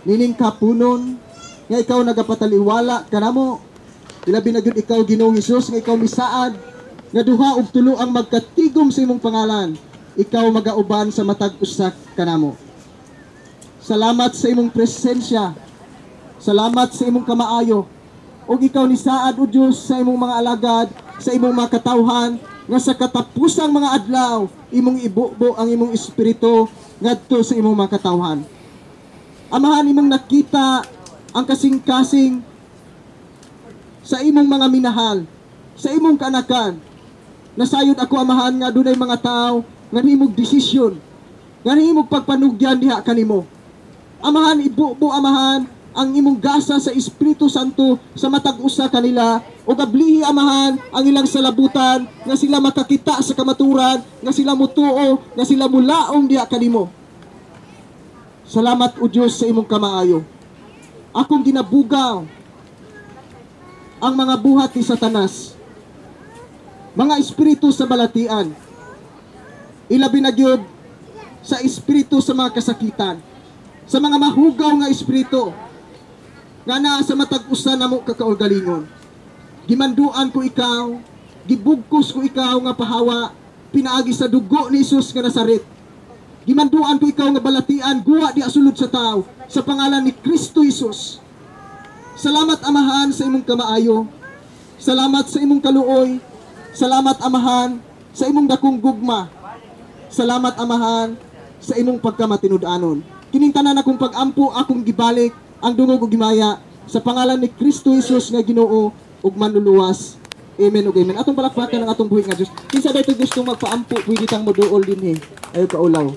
nining kapunon nga ikaw nagapataliwala kanamo, ilabi na gyud ikaw, Ginoong Hesus, nga ikaw misaad nga duha og tulo ang magkatigom sa imong pangalan, ikaw magauban sa matag usa kanamo. Salamat sa imong presensya. Salamat sa imong kamaayo. Ug ikaw ni saad o Dios sa imong mga alagad, sa imong mga katawhan, nga sa katapusang mga adlaw imong ibubo ang imong espiritu ngadto sa imong mga katawhan. Amahan, imong nakita ang kasing-kasing Sa imong mga minahal, sa imong kanakan. Nasayod ako, Amahan, nga dunay mga tao nga nahimog desisyon, nga nahimog pagpanugyan diha kanimo. Amahan, ibubo, Amahan, ang imong gasa sa Espiritu Santo sa matag usa kanila ug ablihi, Amahan, ang ilang salabutan nga sila makakita sa kamaturan, nga sila mutuo, nga sila mulaom diha kanimo. Salamat, O Dios, sa imong kamaayo. Akong ginabugaw ang mga buhat ni Satanas, mga espiritu sa balatian, ilabi na gyud sa espiritu sa mga kasakitan, sa mga mahugaw nga espiritu nga naa sa matag usa namo ka kaugalingon. Gimanduan ko ikaw, gibugkos ko ikaw nga pahawa pinaagi sa dugo ni Jesus nga Nazaret. Gimanduan ko ikaw nga balatian, guwa di sulod sa tao sa pangalan ni Kristo Jesus. Salamat, Amahan, sa imong kamaayo. Salamat sa imong kaluoy. Salamat, Amahan, sa imong dakong gugma. Salamat, Amahan, sa imong pagkamatinud-anon. Kining tanan akong pag-ampo, akong gibalik ang dungog ug himaya sa pangalan ni Kristo Jesus nga Ginoo ug Manluluwas. Amen ug amen. Atong palakpakan ang atong buhi nga Dios. Kinsa ba ito gusto magpaampo, pwede tang moduol dinhi. Ayo kaulaw.